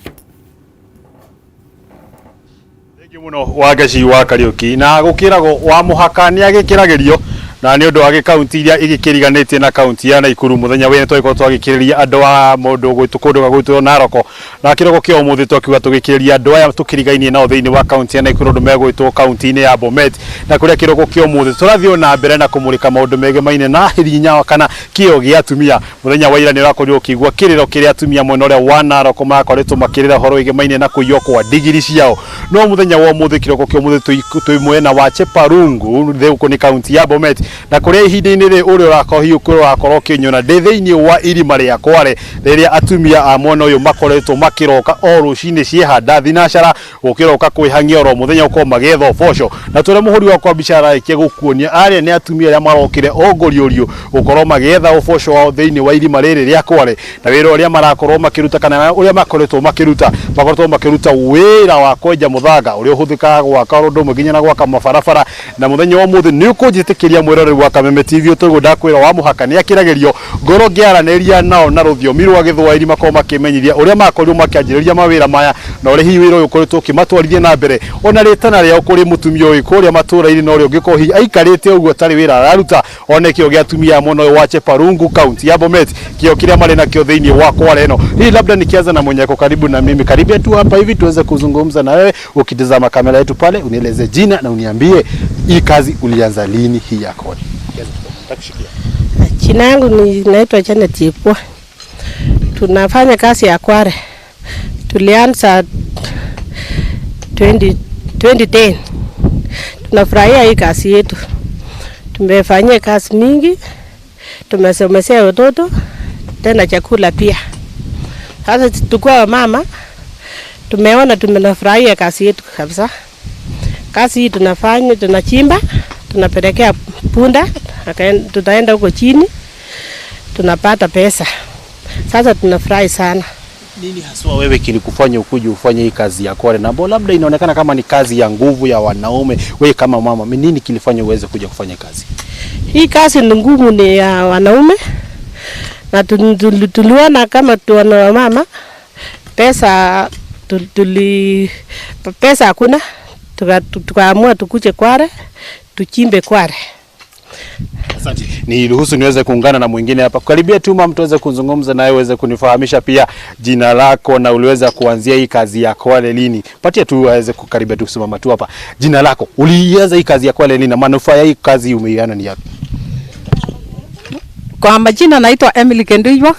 Thengiũ mũno Wangeci wa Kariũki. Na gũkĩragwo wa mũhaka nĩ agĩkĩragĩrio, na nĩ ũndũ wa gĩkaunti iria igĩkĩriganĩtie na kaunti ya Naikuru, mũthenya wĩna twagĩkorwo twagĩkĩrĩria andũ a mũndũ gwĩtwo kũndũ gwĩtwo Naroko, na kĩroko kĩa ũmũthĩ twakiuga tũgĩkĩrĩria andũ aya tũkĩrigainie nao thĩinĩ wa kaunti ya Naikuru, andũ megwĩtwo kaunti-inĩ ya Bomet, na kũrĩa kĩroko kĩa ũmũthĩ tũrathiĩ na mbere na kũmũrĩka maũndũ megemaine na hinya kana kĩo gĩa atumia. Mũthenya wa ira nĩ ũrakorirwo ũkĩigua kĩrĩro kĩrĩa atumia mwena ũrĩa wa Naroko marakoretwo makĩrĩra ũhoro wĩgemaine na kũiywo kwa ndigiri ciao. No mũthenya wa ũmũthĩ, kĩroko kĩa ũmũthĩ, twĩ mwena wa Cheparungu, gũkũ nĩ kaunti ya Bomet, na kũrĩa ihinda-inĩ rĩrĩ ũrĩa ũrakorwo hihi ũrakorwo ũkĩnyona ndĩ thĩinĩ wa irima rĩa Kware, rĩrĩa atumia a mwena ũyũ makoretwo makĩroka o rũcinĩ ciehanda thinacara gũkĩroka kwĩhang'ia oro mũthenya gũkorwo magĩetha ũboco. Na tũrĩa mũhũri wakwa mbica ararĩkia gũkuonia, arĩa nĩ atumia arĩa marokire o ngũriũriũ gũkorwo magĩetha ũboco wao thĩinĩ wa irima rĩrĩ rĩa Kware, na wĩra ũrĩa marakorwo makĩruta kana ũrĩa makoretwo makĩruta, makoretwo makĩruta wĩra wa kwenja mũthanga ũrĩa ũhũthĩkaga gwaka ũndũ ũmwe nginya na gwaka mabarabara. Na mũthenya wa ũmũthĩ nĩ ũkũnjĩtĩkĩria, mwĩroreri wa Kameme TV, ũtũguo ndakwĩra wa mũhaka nĩ akĩragĩrio ngorwo ngĩaranĩria nao na rũthiomi rwa Gĩthwaĩri, makorwo makĩmenyithia ũrĩa makorirwo makĩanjĩrĩria mawĩra maya na ũrĩa hihi wĩra ũyũ ũkoretwo ũkĩmatwarithia na mbere, ona rĩtana rĩao kũrĩ mũtumia ũyũ kũrĩa matũra-inĩ na ũrĩa ũngĩkorwo hihi aikarĩte ũguo atarĩ wĩra araruta, one kĩo gĩa atumia a mwena ũyũ wa Cheparungu, kaunti ya Bomet, kĩo kĩrĩa marĩ nakĩo thĩinĩ wa Kware ĩno. Hii labda nikianza na mwenye ako karibu na mimi, karibia tu hapa hivi tuweze kuzungumza na wewe ukitazama kamera yetu pale, unieleze jina na uniambie hii kazi ulianza lini hii ya Kware. Nitakushikia. Jina yangu ni naitwa Janet Yepwa. Tunafanya kazi ya Kware. Tulianza 20, 2010. Tunafurahia hii kazi yetu. Tumefanyia kazi mingi, tumesomesea watoto tena chakula pia. Sasa tukiwa wamama tumeona tumenafurahia kazi yetu kabisa. Kazi hii tunafanya, tunachimba, tunapelekea punda, tutaenda huko chini, tunapata pesa. Sasa tunafurahi sana. Nini haswa wewe kilikufanya ukuje ufanye hii kazi ya Kware, na ambao labda inaonekana kama ni kazi ya nguvu ya wanaume? Wewe kama mama, nini kilifanya uweze kuja kufanya kazi? Hii kazi ni ngumu, ni ya wanaume na tuliona kama tuwana wamama pesa tuli pesa hakuna, tukaamua tukuje Kware tuchimbe Kware. Asante. Niruhusu niweze kuungana na mwingine hapa. Karibia tu mama, tuweze kuzungumza naye uweze kunifahamisha pia jina lako na uliweza kuanzia hii kazi ya Kwale lini. Patia tu aweze kukaribia tu kusimama tu hapa. Jina lako, ulianza hii kazi ya Kwale lini na manufaa ya hii kazi umeiona ni yapi? Kwa majina naitwa Emily Kenduiwa.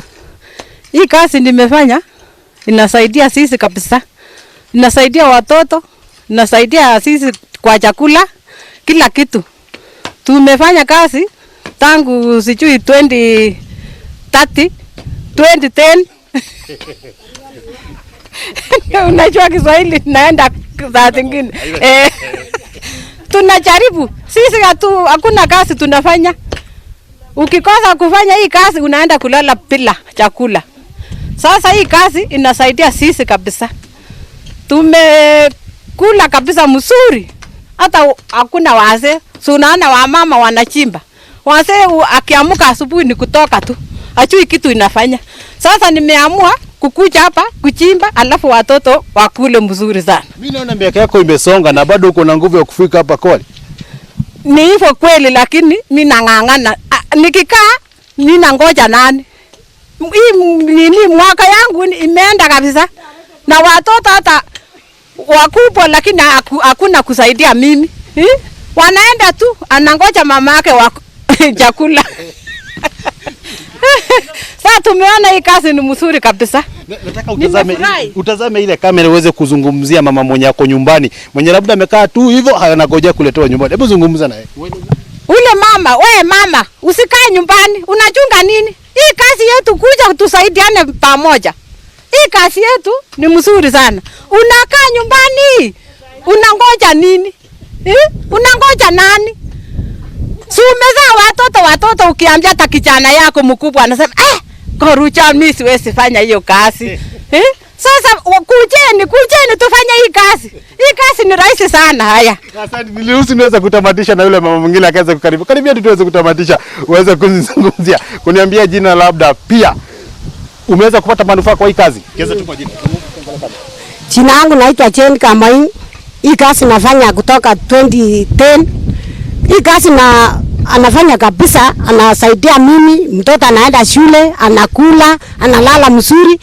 Hii kazi nimefanya inasaidia sisi kabisa, inasaidia watoto, inasaidia sisi kwa chakula, kila kitu. Tumefanya kazi tangu sijui 2030 2010 Unajua Kiswahili naenda saa zingine tunajaribu sisi, hakuna kazi tunafanya. Ukikosa kufanya hii kazi unaenda kulala bila chakula. Sasa hii kazi inasaidia sisi kabisa, tumekula kabisa mzuri, hata hakuna wazee. Si unaona wamama wanachimba, wazee akiamka asubuhi ni kutoka tu, hajui kitu inafanya. Sasa nimeamua kukuja hapa kuchimba, alafu watoto wakule mzuri sana. Mimi naona miaka yako imesonga na bado uko na nguvu ya kufika hapa Kwale. Ni hivyo kweli, lakini mi nang'ang'ana. Nikikaa ninangoja nani? Hii nini mwaka yangu imeenda kabisa, na watoto hata wakubwa, lakini hakuna kusaidia mimi. Wanaenda tu, anangoja mama yake wa chakula. Sasa tumeona hii kazi ni mzuri kabisa. Nataka utazame ile kamera uweze kuzungumzia mama mwenye ako nyumbani, mwenye labda amekaa tu hivyo anangojea kuletewa nyumbani. Hebu zungumza naye. Ule mama, we mama, usikae nyumbani, unachunga nini? Hii kazi yetu kuja tusaidiane pamoja. Hii kazi yetu ni mzuri sana. Unakaa nyumbani, unangoja nini? Unangoja nani? Si umezaa watoto ukiambia hata kijana yako mkubwa anasema korucha mimi siwezi fanya hiyo kazi. Sasa kujeni tufanye hii kazi. Hii kazi ni rahisi sana haya. Asante, niliruhusu niweze kutamatisha na yule mama mwingine akaweza kukaribia. Karibia tu tuweze kutamatisha, uweze kuzungumzia, kuniambia jina labda pia umeweza kupata manufaa kwa hii kazi. Kiweza tu kwa jina. Jina langu naitwa Jane Kamau. Hii kazi nafanya kutoka 2010. Hii kazi na anafanya kabisa, anasaidia mimi, mtoto anaenda shule, anakula, analala mzuri.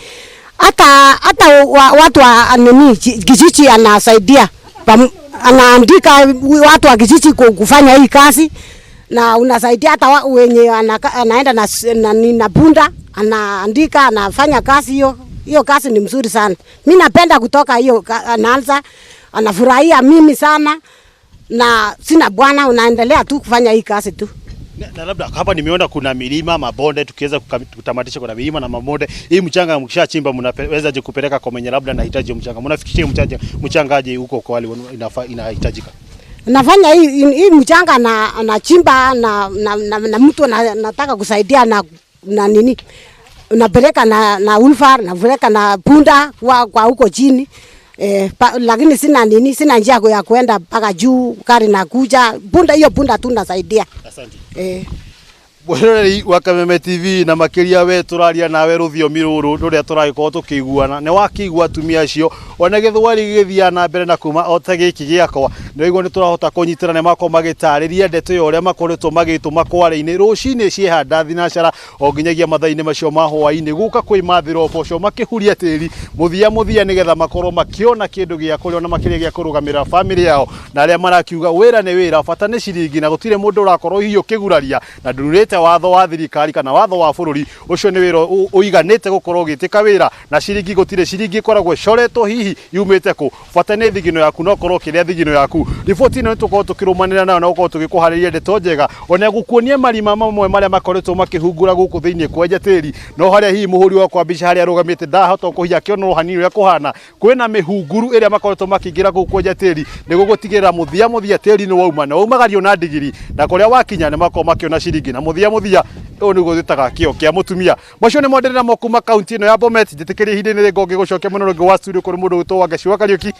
Hata watu wa nini kijiji anasaidia. Anaandika watu wa kijiji kufanya hii kazi, na unasaidia hata wenye anaenda na punda, anaandika, anafanya kazi hiyo. Hiyo kazi ni mzuri sana. Mimi napenda kutoka hiyo, anaanza anafurahia mimi sana, na sina bwana, unaendelea tu kufanya hii kazi tu. Na labda hapa nimeona kuna milima, mabonde, tukiweza kutamatisha kuna milima na mabonde. Hii mchanga mkishachimba mnaweza je kupeleka kwa mwenye labda anahitaji mchanga? Mnafikishia mchanga aje huko kwa wale inahitajika? Nafanya hii mchanga na nachimba na mtu nataka kusaidia na nini? Napeleka na ulfar, napeleka na punda kwa huko chini. Lakini sina nini, sina njia ya kuenda mpaka juu, gari nakuja, punda hiyo punda tu nasaidia. Asante. Mwiroreri wa Kameme TV na makiria we turaria nawe ruthiomi ruru ruria turagikorwo tukiguana ni wakigua atumia acio ona githwari gigithia na mbere na kuma o ta giki giakwa ni waigua ni turahota kunyitana ni makorwo magitariria ndeto ya uria makoretwo magituma kware-ini rucini ciehanda thinacara o nginyagia mathaa-ini macio ma hwaĩ-inĩ guka kwĩmathĩra ũboco makĩhuria tĩri mũthia mũthia nĩgetha makorwo makĩona kĩndũ gĩa kũrĩa na makĩria gĩa kũrũgamĩrĩra bamĩrĩ yao na arĩa marakiuga wĩra nĩ wĩra bata nĩ ciringi na gũtirĩ mũndũ ũrakorwo hihi ũkĩguraria na ndururĩte watho wa thirikari kana watho wa bũrũri ũcio nĩ wĩra ũiganĩte gũkorwo ũgĩtĩka wĩra na ciringi gũtirĩ ciringi ĩkoragwo ĩcoretwo hihi yumĩte kũ bata nĩ thigino yaku na ũkorwo ũkĩrĩa thigino yaku. Riboti ĩno nĩ tũkorwo tũkĩrũmanĩra nayo na gũkorwo tũgĩkũharĩria ndeto njega ona gũkuonia marima mamwe marĩa makoretwo makĩhungura gũkũ thĩinĩ kwenja tĩri no harĩa hihi mũhũri wa kwambica harĩa arũgamĩte ndahota kũhinya akĩonwo hanini ũrĩa kũhana kwĩna mĩhunguru ĩrĩa makoretwo makĩingĩra gũkũ kwenja tĩri nĩguo gũtigĩrĩra mũthia mũthia tĩri nĩ wauma na waumagario na ndigiri na kũrĩa wakinya nĩ makorwo makĩona ciringi na mũthia mũthia ũyũ nĩguo twĩtaga kĩo kĩa mũtumia. Macio nĩ monderera namo kuma kaunti ĩno ya Bomet. Njĩtĩkĩrie ihinda-inĩ rĩngĩ ngĩgũcokia mũno rũngĩ wa studio kũrĩ mũndũ ũgwĩtwo Wangeci wa Kariũki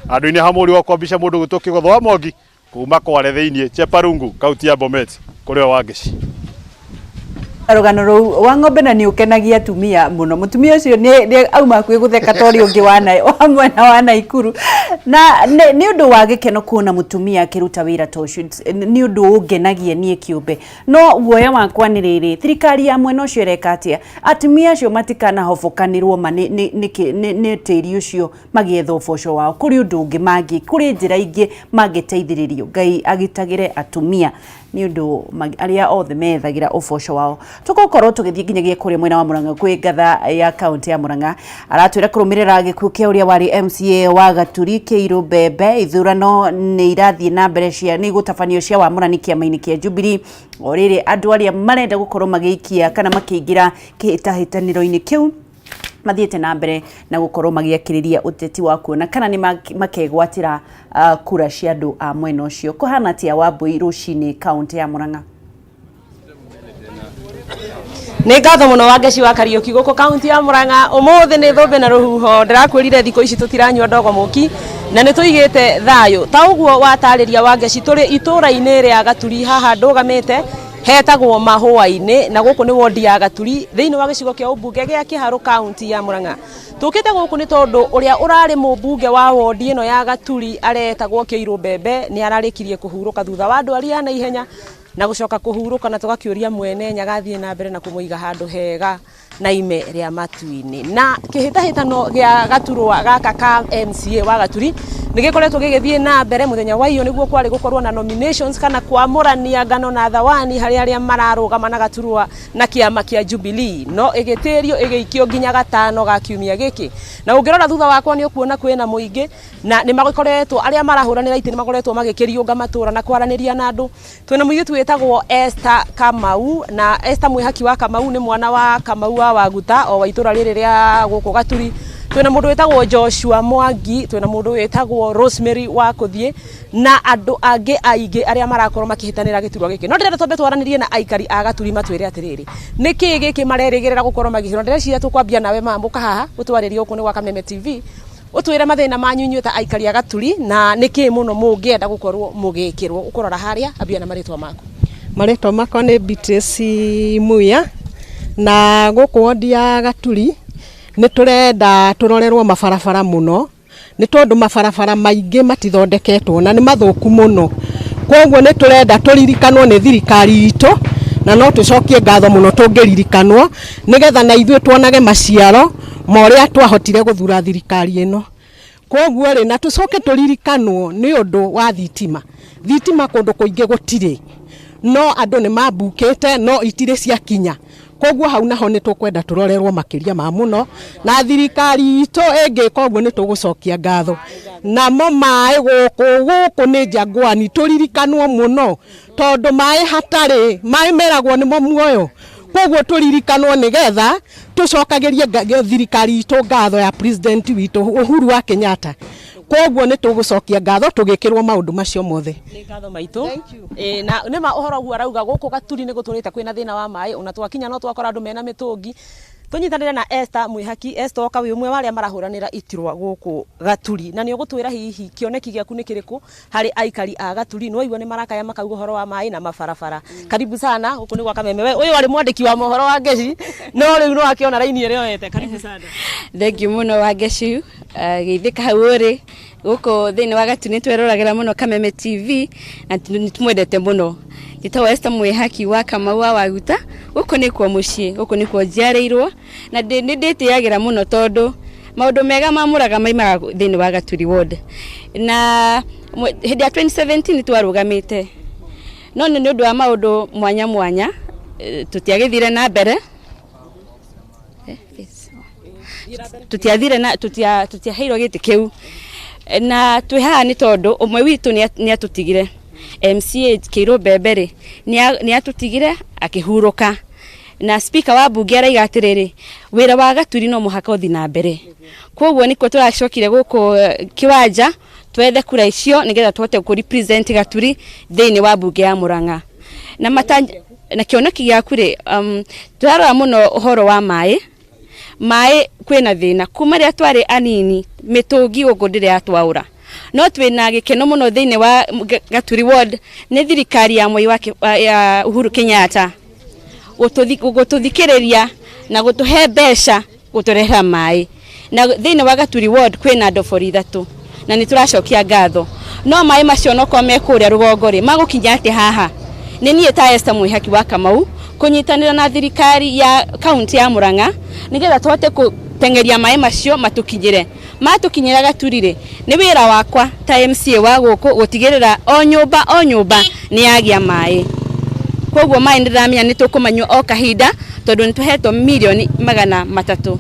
andũ-inĩ hamwe wa kwambica mũndũ ũgwĩtwo Kĩgotho wa Mwangi kuma Kware thĩinĩ Cheparungu kaunti ya Bomet kũrĩ o Wangeci. Rũgano rũu wa ng'ombe na nĩ ũkenagia atumia mũno. Mũtumia ũcio nĩ auma hakuhĩ gũtheka ta ũrĩa ũngĩ wa mwena wa Naikuru. Na nĩ ũndũ wa gĩkeno kuona mũtumia akĩruta wĩra ta ũcio, nĩ ũndũ ũngenagia niĩ kĩũmbe. No guoya wakwa nĩ rĩrĩ, thirikari ya mwena ũcio ĩreka atĩa? Atumia acio matikanahobokanĩrwo ma nĩ tĩri ũcio magĩetha ũboco wao. Kũrĩ ũndũ ũngĩ mangĩ, kũrĩ njĩra ingĩ mangĩteithĩrĩrio. Ngai agitagĩre atumia nĩ ũndũ arĩa othe methagĩra ũboco wao. Tũgũkorwo tũgĩthiĩ nginyagia kũrĩa mwena wa Murang'a kwĩ ngatha ya kaunti ya Murang'a. Aratwĩra kũrũmĩrĩra gĩkuũ kĩa ũrĩa warĩ MCA wa Gaturi Kĩirũ Mbembe. Ithurano nĩ irathiĩ na mbere cia nĩ igũtabanio cia wamũrani kĩama-inĩ kĩa Jubilee. O rĩrĩ andũ arĩa marenda gũkorwo magĩikia kana makĩingĩra kĩhĩtahĩtanĩro-inĩ kĩu mathiĩte na mbere na gũkorwo magĩakĩrĩria ũteti wa kuona kana nĩ makegwatĩra kura cia andũ a mwena ũcio. Kũhana atĩa Wambui rũcinĩ kaunti ya Murang'a? Nĩ ngatho mũno Wangeci wa Kariũki gũkũ kaunti ya Murang'a. Ũmũthĩ nĩ thũmbĩ na rũhuho. Ndĩrakwĩrire thikũ ici tũtiranyua ndogo mũki na nĩ tũigĩte thayũ. Ta ũguo watarĩria Wangeci, tũrĩ itũũra-inĩ rĩa Gaturi haha ndũgamĩte hetagwo Mahũa-inĩ na gũkũ nĩ wondi ya Gaturi thĩinĩ wa gĩcigo kĩa ũmbunge gĩa Kĩharũ kaunti ya Murang'a. Tũkĩte gũkũ nĩ tondũ ũrĩa ũrarĩ mũmbunge wa wondi ĩno ya Gaturi aretagwo Kĩirũ Mbembe nĩ ararĩkirie kũhurũka thutha wa ndwari ya naihenya na gũcoka kũhurũka, na tũgakĩũria mwene Nyaga athiĩ na mbere na kũmũiga handũ hega na ime rĩa matu-inĩ. Na kĩhĩtahĩtano gĩa gaturwa gaka ka MCA wa Gaturi nĩ gĩkoretwo gĩgĩthiĩ na mbere. Mũthenya wa iyo nĩguo kwarĩ gũkorwo na nominations kana kwamũrania ngano na thawani harĩ arĩa mararũgama na gaturwa na kĩama kĩa Jubilee, no ĩgĩtĩrio ĩgĩikio nginya gatano ga kiumia gĩkĩ. Na ũngĩrora thutha wakwa nĩ ũkuona kwĩna mũingĩ na nĩ makoretwo arĩa marahũranĩra itĩ nĩ makoretwo magĩkĩriũnga matũra na kwaranĩria na andũ. Twĩna mũirĩtu wĩtagwo Esther Kamau, na Esther Mwĩhaki wa Kamau nĩ mwana wa Kamau wa Waguta o wa itũra rĩrĩ rĩa gũkũ Gaturi. Twĩna mũndũ wĩtagwo Joshua Mwangi, twĩna mũndũ wĩtagwo Rosemary wa Kũthiĩ na andũ angĩ aingĩ arĩa marakorwo makĩhĩtanĩra gĩturwa gĩkĩ. No ndĩrenda twambe twaranĩrie na aikari a Gaturi matwĩre atĩrĩrĩ, nĩkĩ gĩkĩ marerĩgĩrĩra gũkorwo magĩkĩrwo. Ndĩreciria tũkwambia nawe mama, ũka haha ũtwarĩrie gũkũ nĩ gwa Kameme TV, ũtwĩre mathĩna manyu inyuĩ ta aikari a Gaturi na nĩkĩ mũno mũngĩenda gũkorwo mũgĩkĩrwo. Ũkũrora harĩa, ambia na marĩtwa maku. Marĩtwa makwa nĩ Beatrice Muya, na gũkũ wondi ya Gaturi nĩ tũrenda tũrorerwo mabarabara mũno, nĩ tondũ mabarabara maingĩ matithondeketwo na nĩ mathũku mũno. Koguo nĩ tũrenda tũririkanwo nĩ thirikari itũ, na no tũcokie ngatho mũno tũngĩririkanwo, nĩgetha na ithuĩ tuonage maciaro ma ũrĩa twahotire gũthura thirikari ĩno. Koguo rĩ, na tũcoke tũririkanwo nĩ ũndũ wa thitima. Thitima kũndũ kũingĩ gũtirĩ, no andũ nĩ mambukĩte no itirĩ ciakinya. Koguo hau naho nĩ tũkwenda tũrorerwo makĩria ma mũno, na thirikari itũ ĩngĩka ũguo nĩ tũgũcokia ngatho. Namo maĩ gũkũ nĩ Jangwani tũririkanwo mũno, tondũ maĩ hatarĩ, maĩ meragwo nĩmo muoyo. Koguo tũririkanwo nĩgetha tũcokagĩrie thirikari itũ ngatho ya president witũ Uhuru wa Kenyatta. Koguo nĩ tũgũcokia ngatho tũgĩkĩrwo maũndũ macio mothe. Nĩ ngatho maitũ. Na nĩma ũhoro ũguo arauga gũkũ Gaturi nĩ gũtũrĩte kwĩna thĩna wa maĩ, ona twakinya no twakora andũ mena mĩtũngi. Tũnyitanĩre na Esther Mwĩhaki. Esther oka wĩ ũmwe wa arĩa marahũranĩra iturwa gũkũ Gaturi, na nĩ ũgũtwĩra hihi kĩoneki gĩaku nĩ kĩrĩkũ harĩ aikari a Gaturi. Nĩ waigua nĩ marakaya makauga ũhoro wa maĩ na mabarabara. Karibu sana gũkũ nĩ gwa Kameme. We ũyũ arĩ mwandĩki wa mohoro wa Ngeci, no rĩu no akĩona raini ĩrĩa oyete. Karibu sana. Thank you mũno Wangeci, geithĩka hau ũrĩ. Gũkũ thĩinĩ wa Gaturi nĩ tweroragĩra mũno Kameme TV na nĩ tũmwendete mũno. Njĩtagwo Esther Mwĩhaki wa Kamau wa Waguta. Gũkũ nĩkuo mũciĩ, gũkũ nĩkuo njiarĩirwo na nĩ ndĩtĩagĩra mũno tondũ maũndũ mega ma Mũraga maimaga thĩinĩ wa Gaturi ward. Na hĩndĩ ya 2017 twarũgamĩte, no nĩ ũndũ wa maũndũ mwanya mwanya tũtiagĩthire na mbere. Tũtiathire na tũtiaheirwo gĩtĩ kĩu, na twĩ haha nĩ tondũ ũmwe witũ nĩ atũtigire. MCA Kĩirũ Mbembe rĩ, nĩ atũtigire akĩhurũka, na speaker wa mbunge araiga atĩrĩrĩ, wĩra wa Gaturi no mũhaka ũthiĩ na mbere. Koguo nĩkuo tũracokire gũkũ kĩwanja twethe kura icio nĩgetha tũhote kũ represent Gaturi thĩinĩ wa mbunge ya Murang'a. Na na kĩoneki gĩaku rĩ, tũrarora mũno ũhoro wa maĩ. Maĩ kwĩna thĩna kuma rĩrĩa twarĩ anini, mĩtũngi gũkũ ndĩrĩ yatwaũra, no twĩna gĩkeno mũno thĩinĩ wa Gaturi ward nĩ thirikari ya Moi wa ya Uhuru Kenyatta. Gũtũthikĩrĩria na gũtũhe mbeca gũtũrehera maĩ. Na thĩinĩ wa Gaturi ward kwĩna ndobori ithatũ na nĩ tũracokia ngatho, no maĩ macio onokorwo me kũrĩa rũgongo rĩ, magũkinya atĩa haha? Nĩ niĩ ta Esther Mwĩhaki wa Kamau kũnyitanĩra na thirikari ya kaunti ya Murang'a nĩgetha tũhote gũteng'eria maĩ macio matũkinyĩre. Matũkinyĩra Gaturi rĩ, nĩ wĩra wakwa ta MCA wa gũkũ gũtigĩrĩra o nyũmba o nyũmba nĩ yagĩa maĩ. Koguo maĩ nĩ ndĩramenya nĩ tũkũmanyua o kahinda tondũ nĩ tũhetwo mirioni 300.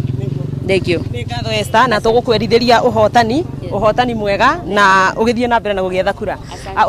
Thank you. Nĩ ngatho, Esther, na tũgũkwerithĩria ũhotani, ũhotani mwega, na ũgĩthiĩ na mbere na gũgĩetha kura.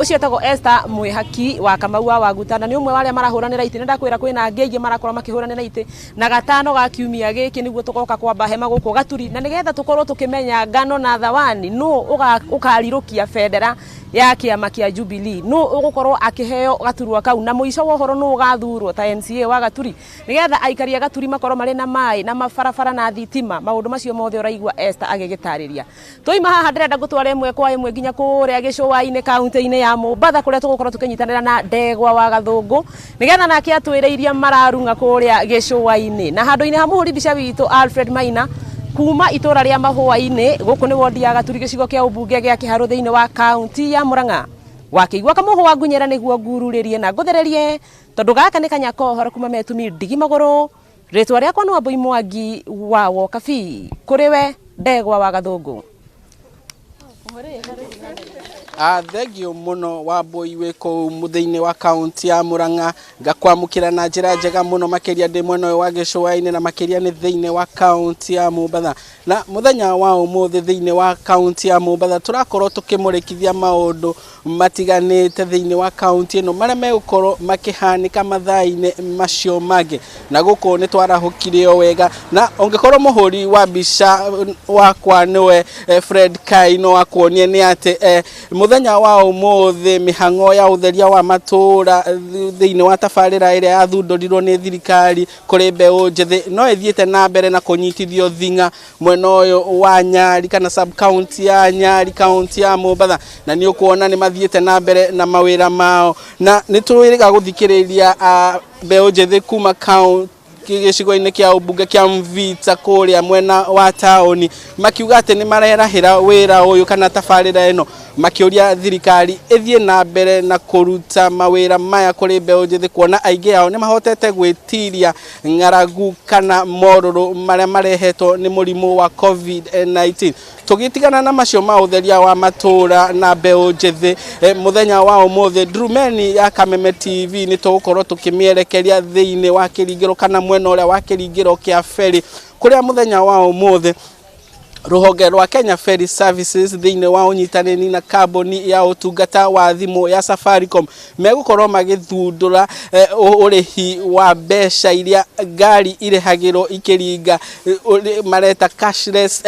Ũcio etagwo Esther Mwĩhaki wa Kamau wa Waguta, na nĩ ũmwe wa arĩa marahũranĩra itĩ. Nĩ ndakwĩra kwĩna angĩ aingĩ marakorwo makĩhũranĩra itĩ, na gatano ga kiumia gĩkĩ nĩguo tũgoka kwamba hema gũkũ Gaturi, na nĩgetha tũkorwo tũkĩmenya ngano na thawani nũ ũkarirũkia bendera ya kĩama kĩa Jubilee, nũ ũgũkorwo akĩheo gaturwa kau, na mũico wa ũhoro nũ ũgathurwo ta MCA wa Gaturi, nĩgetha aikari a Gaturi makorwo marĩ na maĩ na mabarabara na thitima. Maũndũ macio mothe ũraigua Esther agĩgĩtarĩria. Twaima haha, ndĩrenda ngũtwara ĩmwe kwa ĩmwe nginya kũrĩa gĩcũa-inĩ, kaunti-inĩ ya Mombatha, kũrĩa tũgũkorwo tũkĩnyitanĩra na Ndegwa wa Gathũngũ, nĩgetha nake atwĩre iria mararung'a kũrĩa gĩcũa-inĩ. Na handũ-inĩ ha mũhũri mbica witũ Alfred Maina kuma itũra rĩa Mahũa-inĩ, gũkũ nĩ wondi ya Gaturi, gĩcigo kĩa ũmbunge gĩa Kĩharũ, thĩinĩ wa kaunti ya Murang'a. Wakĩigua kamũhũa, ngunyĩra nĩguo ngururĩrie na ngũthererie, tondũ gaka nĩ kanya kohoro kuma metumi ndigi magũrũ. Rĩtwa rĩakwa nĩ Wambui Mwangi wa Wokabi. Kũrĩ we, Ndegwa wa Gathũngũ. Thengio mũno, Wambui, wĩ kũu thĩinĩ wa kaunti ya Murang'a. Ngakwamũkĩra na njĩra njega mũno makĩria ndĩ mwena ũyũ wa gĩcũa-inĩ, na makĩria nĩ thĩinĩ wa kaunti ya Mombatha. Na mũthenya wa ũmũthĩ thĩinĩ wa kaunti ya Mombatha tũrakorwo tũkĩmũrĩkithia maũndũ matiganĩte thĩinĩ wa kaunti ĩno marĩa megũkorwo makĩhanĩka mathaa-inĩ macio mangĩ. Na gũkũ nĩ twarahũkire o wega, na ũngĩkorwo mũhũri wa mbica wakwa nĩwe Fred Kai, no akuonie nĩ atĩ mũthenya wa ũmũthĩ mĩhang'o ya ũtheria wa matũũra thĩinĩ wa tabarĩra ĩrĩa yathundũrirwo nĩ thirikari kũrĩ mbeũ njĩthĩ no ĩthiĩte na mbere na kũnyitithio thing'a mwena ũyũ wa Nyari, kana sub county ya Nyari, kaunti ya Mombatha. Na nĩ ũkuona nĩ mathiĩte na mbere na mawĩra mao, na nĩ twĩrĩga gũthikĩrĩria mbeũ njĩthĩ kuma kaunti gĩcigo-inĩ kĩa ũmbunge kĩa Mvita kũrĩa mwena wa taũni, makiuga atĩ nĩ marerahĩra wĩra ũyũ kana tabarĩra ĩno, makĩũria thirikari ĩthiĩ na mbere na kũruta mawĩra maya kũrĩ mbeũ njĩthĩ, kuona aingĩ ao nĩ mahotete gwĩtiria ng'aragu kana morũrũ marĩa marehetwo nĩ mũrimũ wa COVID-19. Tũgĩtigana na macio ma ũtheria wa matũũra na mbeũ njĩthĩ, mũthenya wa ũmũthĩ ndurumeni ya Kameme TV nĩ tũgũkorwo tũkĩmĩerekeria thĩinĩ wa kĩringĩro kana mwena ũrĩa wa kĩringĩro kĩa ferry, kũrĩa mũthenya wa ũmũthĩ rũhonge rwa Kenya Ferry Services thĩinĩ wa ũnyitanĩri na kambuni ya ũtungata wa thimũ ya Safaricom megũkorwo magĩthundũra ũrĩhi wa mbeca iria ngari irĩhagĩrwo ikĩringa, mareta cashless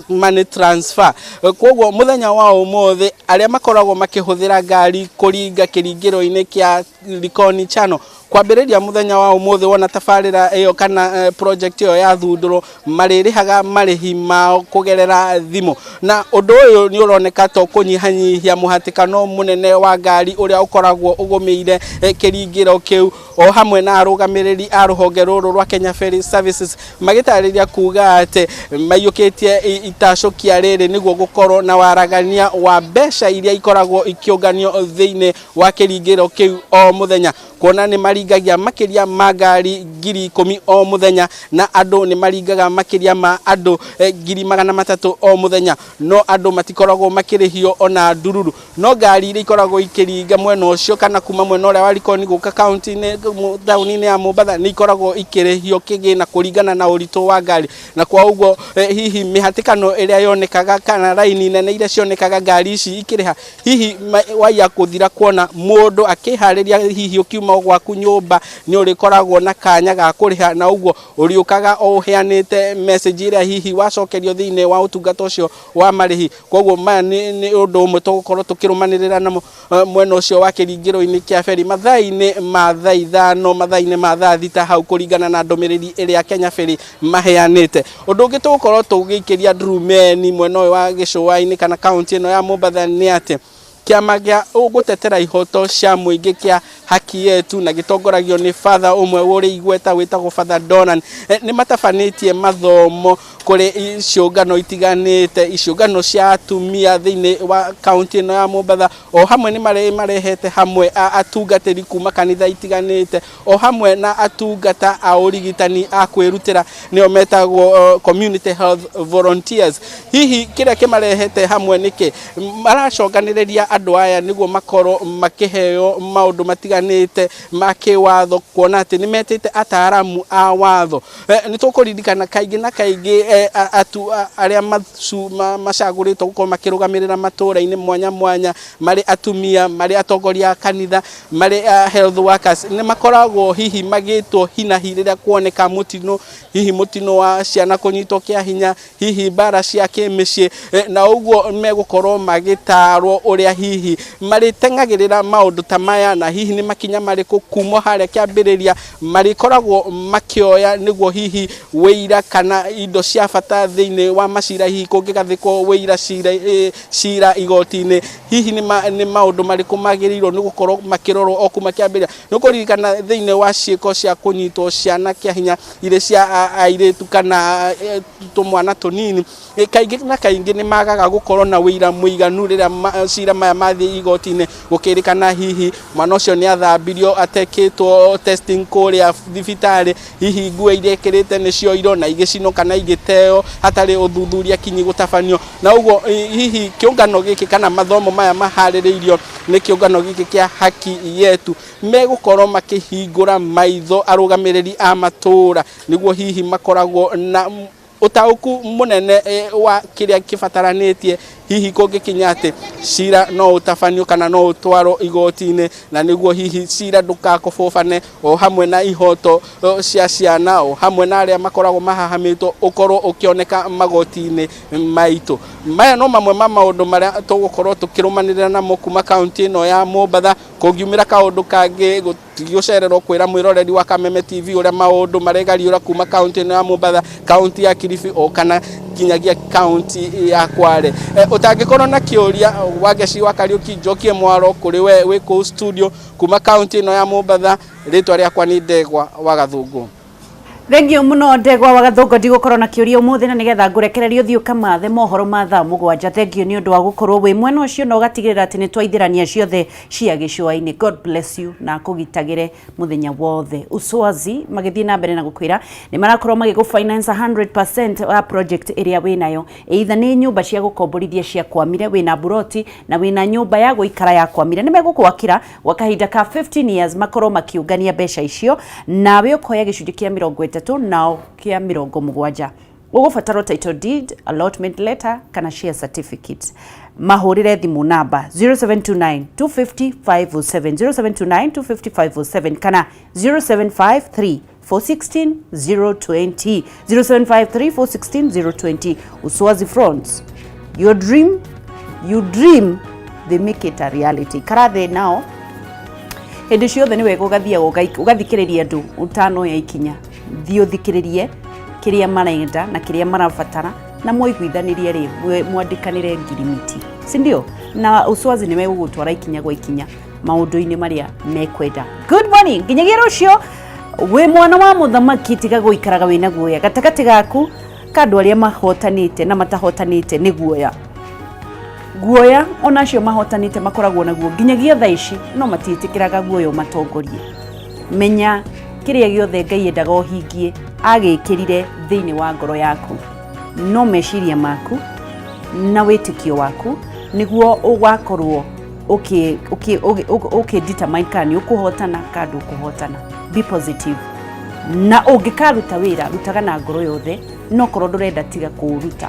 money transfer. Koguo mũthenya wa ũmũthĩ arĩa makoragwo makĩhũthĩra ngari kũringa kĩringĩro-inĩ kĩa Likoni Channel, kwambĩrĩria mũthenya wa ũmũthĩ wona tabarĩra ĩyo kana project ĩyo yathundũrwo, marĩrĩhaga marĩhi mao kũgerera thimũ. Na ũndũ ũyũ nĩ ũroneka to kũnyihanyihia mũhatĩkano mũnene wa ngari ũrĩa ũkoragwo ũgũmĩire kĩringĩro kĩu, o hamwe na arũgamĩrĩri a rũhonge rũrũ rwa Kenya Ferry Services magĩtarĩria kuga atĩ maiyũkĩtie itacũkia rĩrĩ nĩguo gũkorwo na waragania wa mbeca iria ikoragwo ikĩũnganio thĩinĩ wa kĩringĩro kĩu o mũthenya, kuona nĩ maringagia makĩria ma ngari 10,000 o mũthenya, na andũ nĩ maringaga makĩria ma andũ 300,000 o mũthenya, no andũ matikoragwo makĩrĩhio ona ndururu. No ngari iria ikoragwo ikĩringa mwena ũcio kana kuma mwena ũrĩa wa Likoni gũka kaunti-inĩ, taũni-inĩ ya Mombatha, nĩ ikoragwo ikĩrĩhio kĩgĩna kũringana na ũritũ wa ngari. Na kwa ũguo hihi mĩhatĩkano ĩrĩa yonekaga kana raini nene iria cionekaga ngari ici ikĩrĩha hihi waiya kũthira, kuona mũndũ akĩharĩria hihi ũkiuma gwaku nyũmba nĩ ũrĩkoragwo na kanya ga kũrĩha, na ũguo ũrĩũkaga o ũheanĩte message ĩrĩa hihi wacokerio thĩinĩ wa ũtungata ũcio wa marĩhi. Koguo maya nĩ ũndũ ũmwe tũgũkorwo tũkĩrũmanĩrĩra namo mwena ũcio wa kĩringĩro-inĩ kĩa ferry mathaa-inĩ ma thaa 5, mathaa-inĩ ma thaa 6 hau, kũringana na ndũmĩrĩri ĩrĩa Kenya Ferry maheanĩte. Ũndũ ũngĩ tũgũkorwo tũgĩikĩria ndurumeni mwena ũyũ wa gĩcũa-inĩ kana kaunti ĩno ya Mombatha nĩ atĩ Kĩama gĩa gũtetera ihoto cia mũingĩ kĩa Haki Yetu na gĩtongoragio nĩ father ũmwe ũrĩ igweta wĩtagwo Father Donan nĩ matabanĩtie mathomo kũrĩ ciũngano itiganĩte, ciũngano cia atumia thĩinĩ wa kaunti ĩno ya Mombatha, o hamwe nĩ marehete hamwe atungatĩri kuma kanitha itiganĩte, o hamwe na atungata a ũrigitani a kwĩrutĩra nĩo metagwo community health volunteers. Hihi kĩrĩa kĩmarehete hamwe nĩkĩ? Maracokanĩrĩria andũ aya nĩguo makorwo makĩheo maũndũ matiganĩte ma kĩwatho, kuona atĩ nĩ metĩte ataaramu a watho. Nĩ tũkũririkana kaingĩ na kaingĩ arĩa macagũrĩtwo gũkorwo makĩrũgamĩrĩra matũra-inĩ mwanya mwanya, marĩ atumia, marĩ atongoria a kanitha, marĩ health workers, nĩ makoragwo hihi magĩtwo hinahi rĩrĩa kuoneka mũtino, hihi mũtino wa ciana kũnyitwo kĩa hinya, hihi mbara cia kĩmĩciĩ, na ũguo megũkorwo magĩtarwo ũrĩa hihi marĩteng'agĩrĩra maũndũ ta maya, na hihi nĩ makinya marĩkũ kuma harĩa kĩambĩrĩria marĩkoragwo makĩoya nĩguo hihi wĩira kana indo cia bata thĩinĩ wa macira, hihi kũngĩgathĩkwo wĩira cira igoti-inĩ, hihi nĩ maũndũ marĩkũ magĩrĩirwo nĩ gũkorwo makĩrorwo o kuma kĩambĩrĩria. Nĩ ũkũririkana thĩinĩ wa ciĩko cia kũnyitwo ciana kĩa hinya irĩ cia airĩtu kana tũmwana tũnini, kaingĩ na kaingĩ nĩ magaga gũkorwo na wĩira mũiganu rĩrĩa macira maya mathiĩ igoti-inĩ, gũkĩrĩkana hihi mwana ũcio nĩ athambirio atekĩtwo testing kũrĩa thibitarĩ, hihi nguo iria ekĩrĩte nĩ cioirwo na igĩcinwo kana igĩteo hatarĩ ũthuthuria kinyi gũtabanio. Na ũguo hihi kĩũngano gĩkĩ kana mathomo maya maharĩrĩirio nĩ kĩũngano gĩkĩ kĩa Haki Yetu megũkorwo makĩhingũra maitho arũgamĩrĩri a matũra, nĩguo hihi makoragwo na ũtaũku mũnene wa kĩrĩa kĩbataranĩtie hihi kũngĩkinya atĩ cira no ũtabanio kana no ũtwarwo igoti-inĩ, na nĩguo hihi cira ndũgakũbũbane o hamwe na ihoto cia ciana o hamwe na arĩa makoragwo mahahamĩtwo ũkorwo ũkĩoneka magoti-inĩ maitũ. Maya no mamwe ma maũndũ marĩa tũgũkorwo tũkĩrũmanĩrĩra namo kuma kaunti ĩno ya Mombatha. Kũngiumĩra kaũndũ kangĩ gũtigũcererwo kwĩra mwĩroreri wa Kameme TV ũrĩa maũndũ maregariũra kuma kaunti ĩno ya Mombatha, kaunti ya Kilifi o kana nginyagia kaunti ya Kwale. Ũtangĩkorwo na kĩũria Wangeci wa Kariũki, njokie mwaro kũrĩ we wĩ kũu studio kuma kaunti ĩno ya Mombatha. Rĩtwa rĩakwa nĩ Ndegwa wa Gathũngũ. Thengio muno Ndegwa wa Gathũngũ, ndigũkorwo na kĩũria ũmũthĩ na nĩgetha ngũrekererie ũthiĩ ũkamathe mohoro ma thaa 7. Thengio nĩ ũndũ wa gũkorwo wĩ mwena ũcio na ũgatigĩrĩra atĩ nĩ twaithĩrania ciothe cia gĩcũa-inĩ. God bless you na akũgitagĩre mũthenya wothe. Uswazi magĩthiĩ na mbere na gũkwĩra nĩ marakorwo magĩgũ finance 100% wa project ĩrĩa wĩnayo, either nĩ nyũmba cia gũkomborithia cia kwamire, wĩna buroti na wĩna nyũmba ya gũikara ya kwamire, nĩ megũgwakĩra gwa kahinda ka 15 years, makorwo makiũngania mbeca icio nawe ũkoya gĩcunjĩ kĩa 30 nao kĩa 70. Ũgũbatarwo title deed, allotment letter kana share certificate. Mahũrĩre thimũ namba 0729 250 507, 0729 250 507 kana 0753 416 020, 0753 416 020. Uswazi Fronts, your dream, you dream, they make it a reality. Karathe nao hĩndĩ ciothe nĩ wega ũgathiaga ũgathikĩrĩria andũ ũtanoya ikinya. Thiĩ ũthikĩrĩrie kĩrĩa marenda na kĩrĩa marabatara, na mwaiguithanĩrie rĩ, mwandĩkanĩre ngirimiti, si ndio? Na Uswazi nĩ megũgũtwara ikinya gwa ikinya maũndũ-inĩ marĩa mekwenda. Good morning, nginyagia rũciũ. Wĩ mwana wa mũthamaki, tiga gũikaraga wĩna guoya. Gatagatĩ gaku ka andũ arĩa mahotanĩte na matahotanĩte nĩ guoya. Guoya ona acio mahotanĩte makoragwo naguo nginyagia thaa ici, no matiĩtĩkĩraga guoya ũmatongorie. Menya kĩrĩa gĩothe Ngai endaga ũhingie agĩkĩrire thĩinĩ wa ngoro yaku, no meciria maku na wĩtĩkio waku nĩguo ũgakorwo ũkĩ determine kana nĩ ũkũhotana kana ndũkũhotana. Be positive, na ũngĩkaruta wĩra rutaga na ngoro yothe, no korwo ndũrenda tiga kũũruta,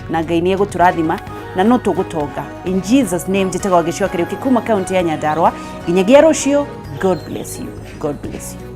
na Ngai nĩ egũtũrathima na no tũgũtonga in Jesus name. Njĩtagwo Gĩcoa Kĩrĩũki kuma kaunti ya Nyandarua. Nginyagia rũciũ, God bless you, God bless you.